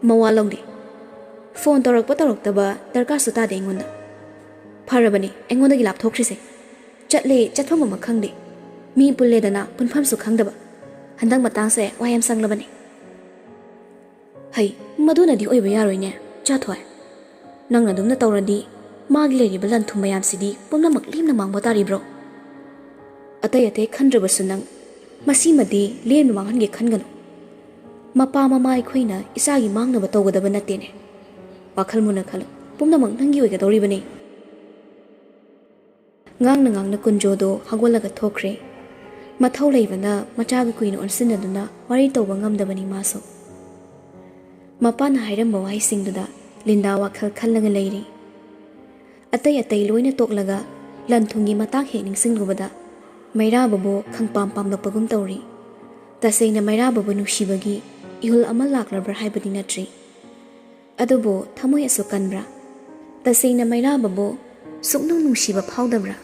ꯃꯋꯥ ꯂꯧꯗꯦ꯫ ꯐꯣꯟ ꯇꯧꯔꯛꯄ ꯇꯧꯔꯛꯇꯕ ꯗꯔꯀꯥꯔꯁꯨ ꯇꯥꯗꯦ ꯑꯩꯉꯣꯟꯗ꯫ ꯐꯔꯕꯅꯤ ꯑꯩꯉꯣꯟꯗꯒꯤ ꯂꯥꯞꯊꯣꯛꯈ꯭ꯔꯤꯁꯦ꯫ ꯆꯠꯂꯦ ꯆꯠꯐꯝ ꯑꯃ ꯈꯪꯗꯦ꯫ ꯃꯤ ꯄꯨꯜꯂꯦꯗꯅ ꯄꯨꯟꯐꯝꯁꯨ ꯈꯪꯗꯕ꯫ ꯍꯟꯗꯛ ꯃꯇꯥꯡꯁꯦ ꯋꯥ ꯌꯥꯝ ꯁꯪꯂꯕꯅꯤ꯫" "ꯍꯩ, ꯃꯗꯨꯅꯗꯤ ꯑꯣꯏꯕ ꯌꯥꯔꯣꯏꯅꯦ, ꯆꯥꯊꯣꯏ꯫ ꯅꯪꯅ ꯑꯗꯨꯝꯅ ꯇꯧꯔꯗꯤ ꯃꯥꯒꯤ ꯂꯩꯔꯤꯕ ꯂꯟ ꯊꯨꯝ ꯃꯌꯥꯝꯁꯤꯗꯤ ꯄꯨꯝꯅꯃꯛ ꯂꯦꯝꯅ ꯃꯥꯡꯕ ꯇꯥꯔꯤꯕ꯭ꯔꯣ? ꯑꯇꯩ ꯑꯇꯩ ꯈꯟꯗ꯭ꯔꯕꯁꯨ ꯅꯪ ꯃꯁꯤꯃꯗꯤ ꯂꯦꯝꯅ ꯃꯥꯡꯍꯟꯒꯦ ꯈꯟꯒꯅꯨ꯫ ꯃꯄꯥ ꯃꯃꯥ ꯑꯩꯈꯣꯏꯅ ꯏꯆꯥꯒꯤ ꯃꯥꯡꯅꯕ ꯇꯧꯒꯗꯕ ꯅꯠꯇꯦꯅꯦ꯫ ꯋꯥꯈꯜ ꯃꯨꯟꯅ ꯈꯜꯂꯨ, ꯄꯨꯝꯅꯃꯛ ꯅꯪꯒꯤ ꯑꯣꯏꯒꯗꯧꯔꯤꯕꯅꯤ꯫" ꯉꯥꯡꯅ ꯉꯥꯡꯅ ꯀꯨꯟꯖꯣꯗꯣ ꯍꯧꯒꯠꯂꯒ ꯊꯣꯛꯈ꯭ꯔꯦ꯫ ꯃꯊꯧ ꯂꯩꯕꯅ ꯃꯆꯥꯒ ꯀꯨꯏꯅ ꯑꯣꯟꯁꯤꯟꯅꯗꯨꯅ ꯋꯥꯔꯤ ꯇꯧꯕ ꯉꯝꯗꯕꯅꯤ ꯃꯥꯁꯨ꯫ ꯃꯄꯥꯅ ꯍꯥꯏꯔꯝꯕ ꯋꯥꯍꯩꯁꯤꯡꯗꯨꯗ ꯂꯤꯟꯗꯥ ꯋꯥꯈꯜ ꯈꯜꯂꯒ ꯂꯩꯔꯤ꯫ ꯑꯇꯩ ꯑꯇꯩ ꯂꯣꯏꯅ ꯇꯣꯛꯂꯒ ꯂꯟ ꯊꯨꯝꯒꯤ ꯃꯇꯥꯡ ꯍꯦꯛ ꯅꯤꯡꯁꯤꯡꯂꯨꯕꯗ ꯃꯩꯔꯥꯕꯕꯨ ꯈꯪꯄꯥꯝ ꯄꯥꯝꯂꯛꯄꯒꯨꯝ ꯇꯧꯔꯤ꯫ ꯇꯁꯦꯡꯅ ꯃꯩꯔꯥꯕꯕꯨ ꯅꯨꯡꯁꯤꯕꯒꯤ ꯏꯍꯨꯜ ꯑꯃ ꯂꯥꯛꯂꯕ꯭ꯔꯥ ꯍꯥꯏꯕꯗꯤ ꯅꯠꯇ꯭ꯔꯤ꯫ ꯑꯗꯨꯕꯨ ꯊꯃꯣꯏ ꯑꯁꯨꯛ ꯀꯟꯕ꯭ꯔꯥ? ꯇꯁꯦꯡꯅ ꯃꯩꯔꯥꯕꯕꯨ ꯁꯨꯛꯅꯨꯡ ꯅꯨꯡꯁꯤꯕ ꯐꯥꯎꯗꯕ꯭ꯔꯥ?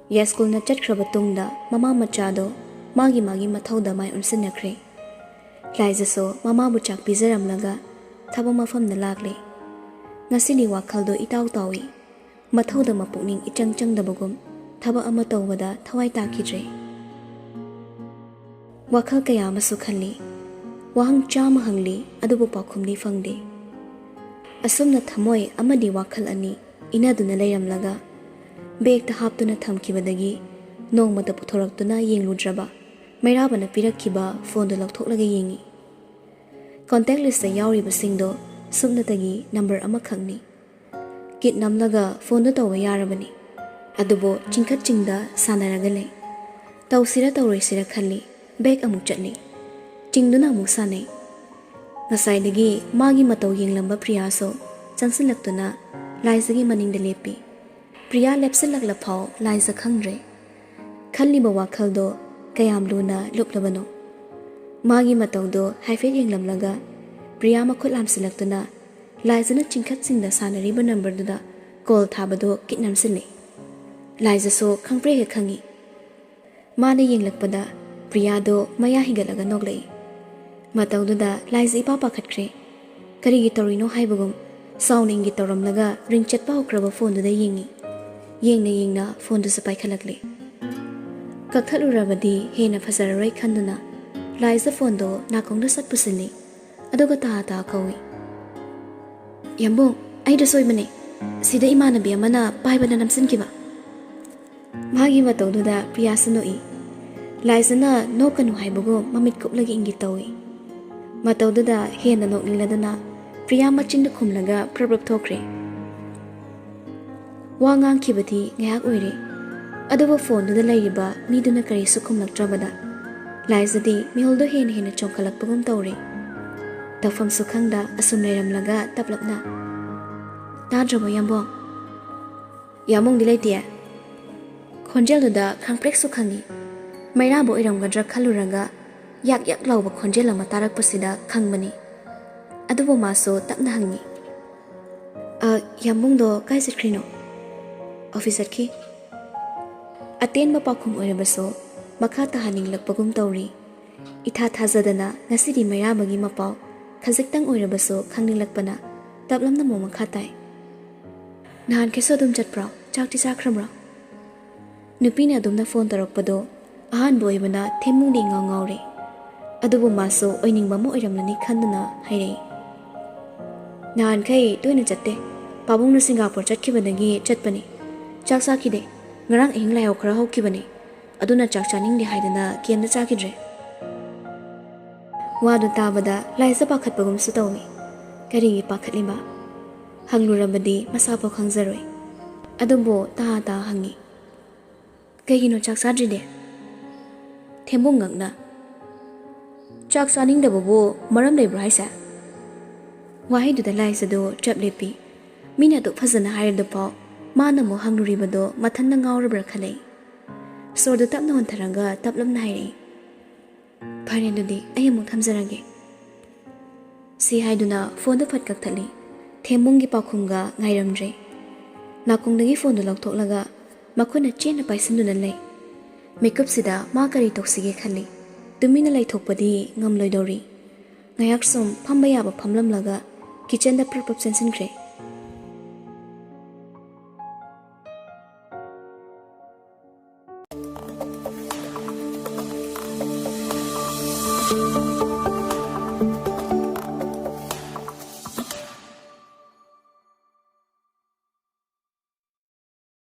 ꯌꯥꯏꯁ꯭ꯀꯨꯜꯅ ꯆꯠꯈ꯭ꯔꯕ ꯇꯨꯡꯗ ꯃꯃꯥ ꯃꯆꯥꯗꯣ ꯃꯥꯒꯤ ꯃꯥꯒꯤ ꯃꯊꯧꯗ ꯃꯥꯏ ꯑꯣꯟꯁꯤꯟꯅꯈ꯭ꯔꯦ꯫ ꯂꯥꯏꯖꯁꯨ ꯃꯃꯥꯕꯨ ꯆꯥꯛ ꯄꯤꯖꯔꯝꯂꯒ ꯊꯕꯛ ꯃꯐꯝꯗ ꯂꯥꯛꯂꯦ꯫ ꯉꯁꯤꯗꯤ ꯋꯥꯈꯜꯗꯣ ꯏꯇꯥꯎ ꯇꯥꯎꯏ꯫ ꯃꯊꯧꯗ ꯃꯄꯨꯛꯅꯤꯡ ꯏꯆꯪ ꯆꯪꯗꯕꯒꯨꯝ, ꯊꯕꯛ ꯑꯃ ꯇꯧꯕꯗ ꯊꯋꯥꯏ ꯇꯥꯈꯤꯗ꯭ꯔꯦ꯫ ꯋꯥꯈꯜ ꯀꯌꯥ ꯑꯃꯁꯨ ꯈꯜꯂꯤ꯫ ꯋꯥꯍꯪ ꯆꯥꯝꯃ ꯍꯪꯂꯤ, ꯑꯗꯨꯕꯨ ꯄꯥꯎꯈꯨꯝꯗꯤ ꯐꯪꯗꯦ꯫ ꯑꯁꯨꯝꯅ ꯊꯃꯣꯏ ꯑꯃꯗꯤ ꯋꯥꯈꯜ ꯑꯅꯤ ꯏꯅꯗꯨꯅ ꯂꯩꯔꯝꯂꯒ, ꯕꯦꯒꯇ ꯍꯥꯞꯇꯨꯅ ꯊꯝꯈꯤꯕꯗꯒꯤ ꯅꯣꯡꯃꯇ ꯄꯨꯊꯣꯔꯛꯇꯨꯅ ꯌꯦꯡꯂꯨꯗ꯭ꯔꯕ ꯃꯩꯔꯥꯕꯅ ꯄꯤꯔꯛꯈꯤꯕ ꯐꯣꯟꯗꯨ ꯂꯧꯊꯣꯛꯂꯒ ꯌꯦꯡꯉꯤ꯫ ꯀꯣꯟꯇꯦꯛ ꯂꯤꯁꯇ ꯌꯥꯎꯔꯤꯕꯁꯤꯡꯗꯣ ꯁꯨꯞꯅꯇꯒꯤ ꯅꯝꯕꯔ ꯑꯃꯈꯛꯅꯤ꯫ ꯀꯤꯠ ꯅꯝꯂꯒ ꯐꯣꯟꯗꯨ ꯇꯧꯕ ꯌꯥꯔꯕꯅꯤ꯫ ꯑꯗꯨꯕꯨ ꯆꯤꯡꯈꯠ ꯆꯤꯡꯗ ꯁꯥꯟꯅꯔꯒ ꯂꯩ꯫ ꯇꯧꯁꯤꯔ ꯇꯧꯔꯣꯏꯁꯤꯔ ꯈꯜꯂꯤ꯫ ꯕꯦꯛ ꯑꯃꯨꯛ ꯆꯠꯂꯤ꯫ ꯆꯤꯡꯗꯨꯅ ꯑꯃꯨꯛ ꯁꯥꯟꯅꯩ꯫ ꯉꯁꯥꯏꯗꯒꯤ ꯃꯥꯒꯤ ꯃꯇꯧ ꯌꯦꯡꯂꯝꯕ ꯄ꯭ꯔꯤꯌꯥꯁꯨ ꯆꯪꯁꯤꯜꯂꯛꯇꯨꯅ ꯂꯥꯏꯖꯒꯤ ꯃꯅꯤꯡꯗ ꯂꯦꯞꯄꯤ꯫ ꯄ꯭ꯔꯤꯌꯥ ꯂꯦꯞꯁꯤꯜꯂꯛꯂꯐꯥꯎ ꯂꯥꯏꯖ ꯈꯪꯗ꯭ꯔꯦ꯫ ꯈꯜꯂꯤꯕ ꯋꯥꯈꯜꯗꯣ ꯀꯌꯥꯝ ꯂꯨꯅ ꯂꯨꯞꯂꯕꯅꯣ꯫ ꯃꯥꯒꯤ ꯃꯇꯧꯗꯣ ꯍꯥꯏꯐꯦꯠ ꯌꯦꯡꯂꯝꯂꯒ ꯄ꯭ꯔꯤꯌꯥ ꯃꯈꯨꯠ ꯂꯥꯝꯁꯤꯜꯂꯛꯇꯨꯅ ꯂꯥꯏꯖꯅ ꯆꯤꯡꯈꯠꯁꯤꯡꯗ ꯁꯥꯟꯅꯔꯤꯕ ꯅꯝꯕꯔꯗꯨꯗ ꯀꯣꯜ ꯊꯥꯕꯗꯣ ꯀꯤꯠ ꯅꯝꯁꯤꯜꯂꯤ꯫ ꯂꯥꯏꯖꯁꯨ ꯈꯪꯄ꯭ꯔꯦꯛ ꯍꯦꯛ ꯈꯪꯉꯤ꯫ ꯃꯥꯅ ꯌꯦꯡꯂꯛꯄꯗ ꯄ꯭ꯔꯤꯌꯥꯗꯣ ꯃꯌꯥ ꯍꯤꯒꯠꯂꯒ ꯅꯣꯛꯂꯛꯏ꯫ ꯃꯇꯧꯗꯨꯗ ꯂꯥꯏꯖ ꯏꯄꯥ ꯄꯥꯈꯠꯈ꯭ꯔꯦ꯫ ꯀꯔꯤꯒꯤ ꯇꯧꯔꯤꯅꯣ ꯍꯥꯏꯕꯒꯨꯝ ꯁꯥꯎꯅ ꯏꯪꯒꯤꯠ ꯇꯧꯔꯝꯂꯒ ꯔꯤꯡ ꯆꯠꯄ ꯍꯧꯈ꯭ꯔꯕ ꯐꯣꯟꯗꯨꯗ ꯌꯦꯡꯉꯤ꯫ ꯌꯦꯡꯅ ꯌꯦꯡꯅ ꯐꯣꯟꯗꯨꯁꯨ ꯄꯥꯏꯈꯠꯂꯛꯂꯦ꯫ ꯀꯛꯊꯠꯂꯨꯔꯕꯗꯤ ꯍꯦꯟꯅ ꯐꯖꯔꯔꯣꯏ ꯈꯟꯗꯨꯅ ꯂꯥꯏꯖ ꯐꯣꯟꯗꯣ ꯅꯥꯀꯣꯡꯗ ꯁꯠ ꯄꯨꯁꯤꯜꯂꯤ꯫ ꯑꯗꯨꯒ ꯇꯥ ꯇꯥ ꯀꯧꯏ, "ꯌꯥꯝꯕꯨꯡ, ꯑꯩꯗꯣ ꯁꯣꯏꯕꯅꯦ꯫ ꯁꯤꯗ ꯏꯃꯥꯟꯅꯕꯤ ꯑꯃꯅ ꯄꯥꯏꯕꯗ ꯅꯝꯁꯤꯟꯈꯤꯕ꯫" ꯃꯥꯒꯤ ꯃꯇꯧꯗꯨꯗ ꯄ꯭ꯔꯤꯌꯥꯁꯨ ꯅꯣꯛꯏ꯫ ꯂꯥꯏꯖꯅ ꯅꯣꯛꯀꯅꯨ ꯍꯥꯏꯕꯒꯨꯝ ꯃꯃꯤꯠ ꯀꯨꯞꯂꯒ ꯏꯪꯒꯤꯠ ꯇꯧꯏ꯫ ꯃꯇꯧꯗꯨꯗ ꯍꯦꯟꯅ ꯅꯣꯛꯅꯤꯡꯂꯗꯨꯅ ꯄ꯭ꯔꯤꯌꯥ ꯃꯆꯤꯟꯗꯨ ꯈꯨꯝꯂꯒ ꯄ꯭ꯔꯞ ꯄ꯭ꯔꯞ ꯊꯣꯛꯈ꯭ꯔꯦ꯫ ꯋꯥ ꯉꯥꯡꯈꯤꯕꯗꯤ ꯉꯥꯏꯍꯥꯛ ꯑꯣꯏꯔꯦ, ꯑꯗꯨꯕꯨ ꯐꯣꯟꯗꯨꯗ ꯂꯩꯔꯤꯕ ꯃꯤꯗꯨꯅ ꯀꯔꯤꯁꯨ ꯈꯨꯝꯂꯛꯇ꯭ꯔꯕꯗ ꯂꯥꯏꯖꯗꯤ ꯃꯤꯍꯨꯜꯗꯣ ꯍꯦꯟꯅ ꯍꯦꯟꯅ ꯆꯣꯡꯈꯠꯂꯛꯄꯒꯨꯝ ꯇꯧꯔꯦ꯫ ꯇꯧꯐꯝꯁꯨ ꯈꯪꯗ ꯑꯁꯨꯝ ꯂꯩꯔꯝꯂꯒ ꯇꯞꯂꯞꯅ, "ꯇꯥꯗ꯭ꯔꯕꯣ ꯌꯥꯝꯕꯣꯡ?" "ꯌꯥꯝꯕꯨꯡꯗꯤ ꯂꯩꯇꯦ꯫" ꯈꯣꯟꯖꯦꯜꯗꯨꯗ ꯈꯪꯄ꯭ꯔꯦꯛꯁꯨ ꯈꯪꯉꯤ꯫ ꯃꯩꯔꯥꯕ ꯑꯣꯏꯔꯝꯒꯗ꯭ꯔꯥ ꯈꯜꯂꯨꯔꯒ ꯌꯥꯛ ꯌꯥꯛ ꯂꯥꯎꯕ ꯈꯣꯟꯖꯦꯜ ꯑꯃ ꯇꯥꯔꯛꯄꯁꯤꯗ ꯈꯪꯕꯅꯤ꯫ ꯑꯗꯨꯕꯨ ꯃꯥꯁꯨ ꯇꯞꯅ ꯍꯪꯉꯤ, "ꯑ, ꯌꯥꯝꯕꯨꯡꯗꯣ ꯀꯥꯏ ꯆꯠꯈ꯭ꯔꯤꯅꯣ?" "ꯑꯣꯐꯤꯁ ꯆꯠꯈꯤ꯫" ꯑꯇꯦꯟꯕ ꯄꯥꯎꯈꯨꯝ ꯑꯣꯏꯔꯕꯁꯨ ꯃꯈꯥ ꯇꯥꯍꯟꯅꯤꯡꯂꯛꯄꯒꯨꯝ ꯇꯧꯔꯤ꯫ ꯏꯊꯥ ꯊꯥꯖꯗꯅ ꯉꯁꯤꯗꯤ ꯃꯩꯔꯥꯕꯒꯤ ꯃꯄꯥꯎ ꯈꯖꯤꯛꯇꯪ ꯑꯣꯏꯔꯕꯁꯨ ꯈꯪꯅꯤꯡꯂꯛꯄꯅ ꯇꯞꯂꯞꯅ ꯑꯃꯨꯛ ꯃꯈꯥ ꯇꯥꯏ꯫ "ꯅꯍꯥꯟꯈꯩꯁꯨ ꯑꯗꯨꯝ ꯆꯠꯄ꯭ꯔꯣ? ꯆꯥꯛꯇꯤ ꯆꯥꯈ꯭ꯔꯕ꯭ꯔꯣ?" ꯅꯨꯄꯤꯅ ꯑꯗꯨꯝꯅ ꯐꯣꯟ ꯇꯧꯔꯛꯄꯗꯣ ꯑꯍꯥꯟꯕ ꯑꯣꯏꯕꯅ ꯊꯦꯝꯃꯨꯡꯗꯤ ꯏꯉꯥꯎ ꯉꯥꯎꯔꯦ꯫ ꯑꯗꯨꯕꯨ ꯃꯥꯁꯨ ꯑꯣꯏꯅꯤꯡꯕ ꯑꯃ ꯑꯣꯏꯔꯝꯂꯅꯤ ꯈꯟꯗꯨꯅ ꯍꯥꯏꯔꯛꯏ, "ꯅꯍꯥꯟꯈꯩ ꯇꯣꯏꯅ ꯆꯠꯇꯦ꯫ ꯄꯥꯕꯨꯡꯅ ꯁꯤꯡꯒꯥꯄꯨꯔ ꯆꯠꯈꯤꯕꯗꯒꯤ ꯆꯠꯄꯅꯤ꯫ ꯆꯥꯛ ꯆꯥꯈꯤꯗꯦ꯫ ꯉꯔꯥꯡ ꯑꯍꯤꯡ ꯂꯥꯏꯍꯧ ꯈꯔ ꯍꯧꯈꯤꯕꯅꯤ꯫ ꯑꯗꯨꯅ ꯆꯥꯛ ꯆꯥꯅꯤꯡꯗꯦ ꯍꯥꯏꯗꯅ ꯀꯩꯝꯇ ꯆꯥꯈꯤꯗ꯭ꯔꯦ꯫" ꯋꯥꯗꯨ ꯇꯥꯕꯗ ꯂꯥꯏꯖ ꯄꯥꯈꯠꯄꯒꯨꯝꯁꯨ ꯇꯧꯏ꯫ ꯀꯔꯤꯒꯤ ꯄꯥꯈꯠꯂꯤꯕ? ꯍꯪꯂꯨꯔꯕꯗꯤ ꯃꯁꯥꯐꯥꯎ ꯈꯪꯖꯔꯣꯏ꯫ ꯑꯗꯨꯕꯨ ꯇꯥ ꯇꯥ ꯍꯪꯉꯤ, "ꯀꯩꯒꯤꯅꯣ ꯆꯥꯛ ꯆꯥꯗ꯭ꯔꯤꯗꯤ?" ꯊꯦꯝꯕꯨꯡ ꯉꯛꯅ, "ꯆꯥꯛ ꯆꯥꯅꯤꯡꯗꯕꯕꯨ ꯃꯔꯝ ꯂꯩꯕ꯭ꯔꯣ ꯍꯥꯏꯁꯦ?" ꯋꯥꯍꯩꯗꯨꯗ ꯂꯥꯏꯖꯗꯨ ꯆꯞ ꯂꯦꯞꯄꯤ꯫ ꯃꯤꯅ ꯑꯗꯨꯛ ꯐꯖꯅ ꯍꯥꯏꯔꯗꯨꯐꯥꯎ ꯃꯥꯅ ꯑꯃꯨꯛ ꯍꯪꯂꯨꯔꯤꯕꯗꯣ ꯃꯊꯟꯇ ꯉꯥꯎꯔꯕ꯭ꯔꯥ ꯈꯜꯂꯛꯏ꯫ ꯁꯣꯔꯗꯨ ꯇꯞꯅ ꯍꯣꯟꯊꯔꯒ ꯇꯞꯂꯞꯅ ꯍꯥꯏꯔꯛꯏ, "ꯐꯔꯦ, ꯑꯗꯨꯗꯤ ꯑꯩ ꯑꯃꯨꯛ ꯊꯝꯖꯔꯒꯦ꯫" ꯁꯤ ꯍꯥꯏꯗꯨꯅ ꯐꯣꯟꯗꯨ ꯐꯠ ꯀꯛꯊꯠꯂꯤ꯫ ꯊꯦꯝꯕꯨꯡꯒꯤ ꯄꯥꯎꯈꯨꯝꯒ ꯉꯥꯏꯔꯝꯗ꯭ꯔꯦ꯫ ꯅꯥꯀꯣꯡꯗꯒꯤ ꯐꯣꯟꯗꯨ ꯂꯧꯊꯣꯛꯂꯒ ꯃꯈꯨꯠꯅ ꯆꯦꯠꯅ ꯄꯥꯏꯁꯤꯟꯗꯨꯅ ꯂꯩ꯫ ꯃꯤꯀꯨꯞꯁꯤꯗ ꯃꯥ ꯀꯔꯤ ꯇꯧꯁꯤꯒꯦ ꯈꯜꯂꯤ꯫ ꯇꯨꯃꯤꯟꯅ ꯂꯩꯊꯣꯛꯄꯗꯤ ꯉꯝꯂꯣꯏꯗꯧꯔꯤ꯫ ꯉꯥꯏꯍꯥꯛ ꯁꯨꯝ ꯐꯝꯕ ꯌꯥꯕ ꯐꯝꯂꯝꯂꯒ ꯀꯤꯆꯟꯗ ꯄ꯭ꯔꯞ ꯄ꯭ꯔꯞ ꯆꯦꯟꯁꯤꯟꯈ꯭ꯔꯦ꯫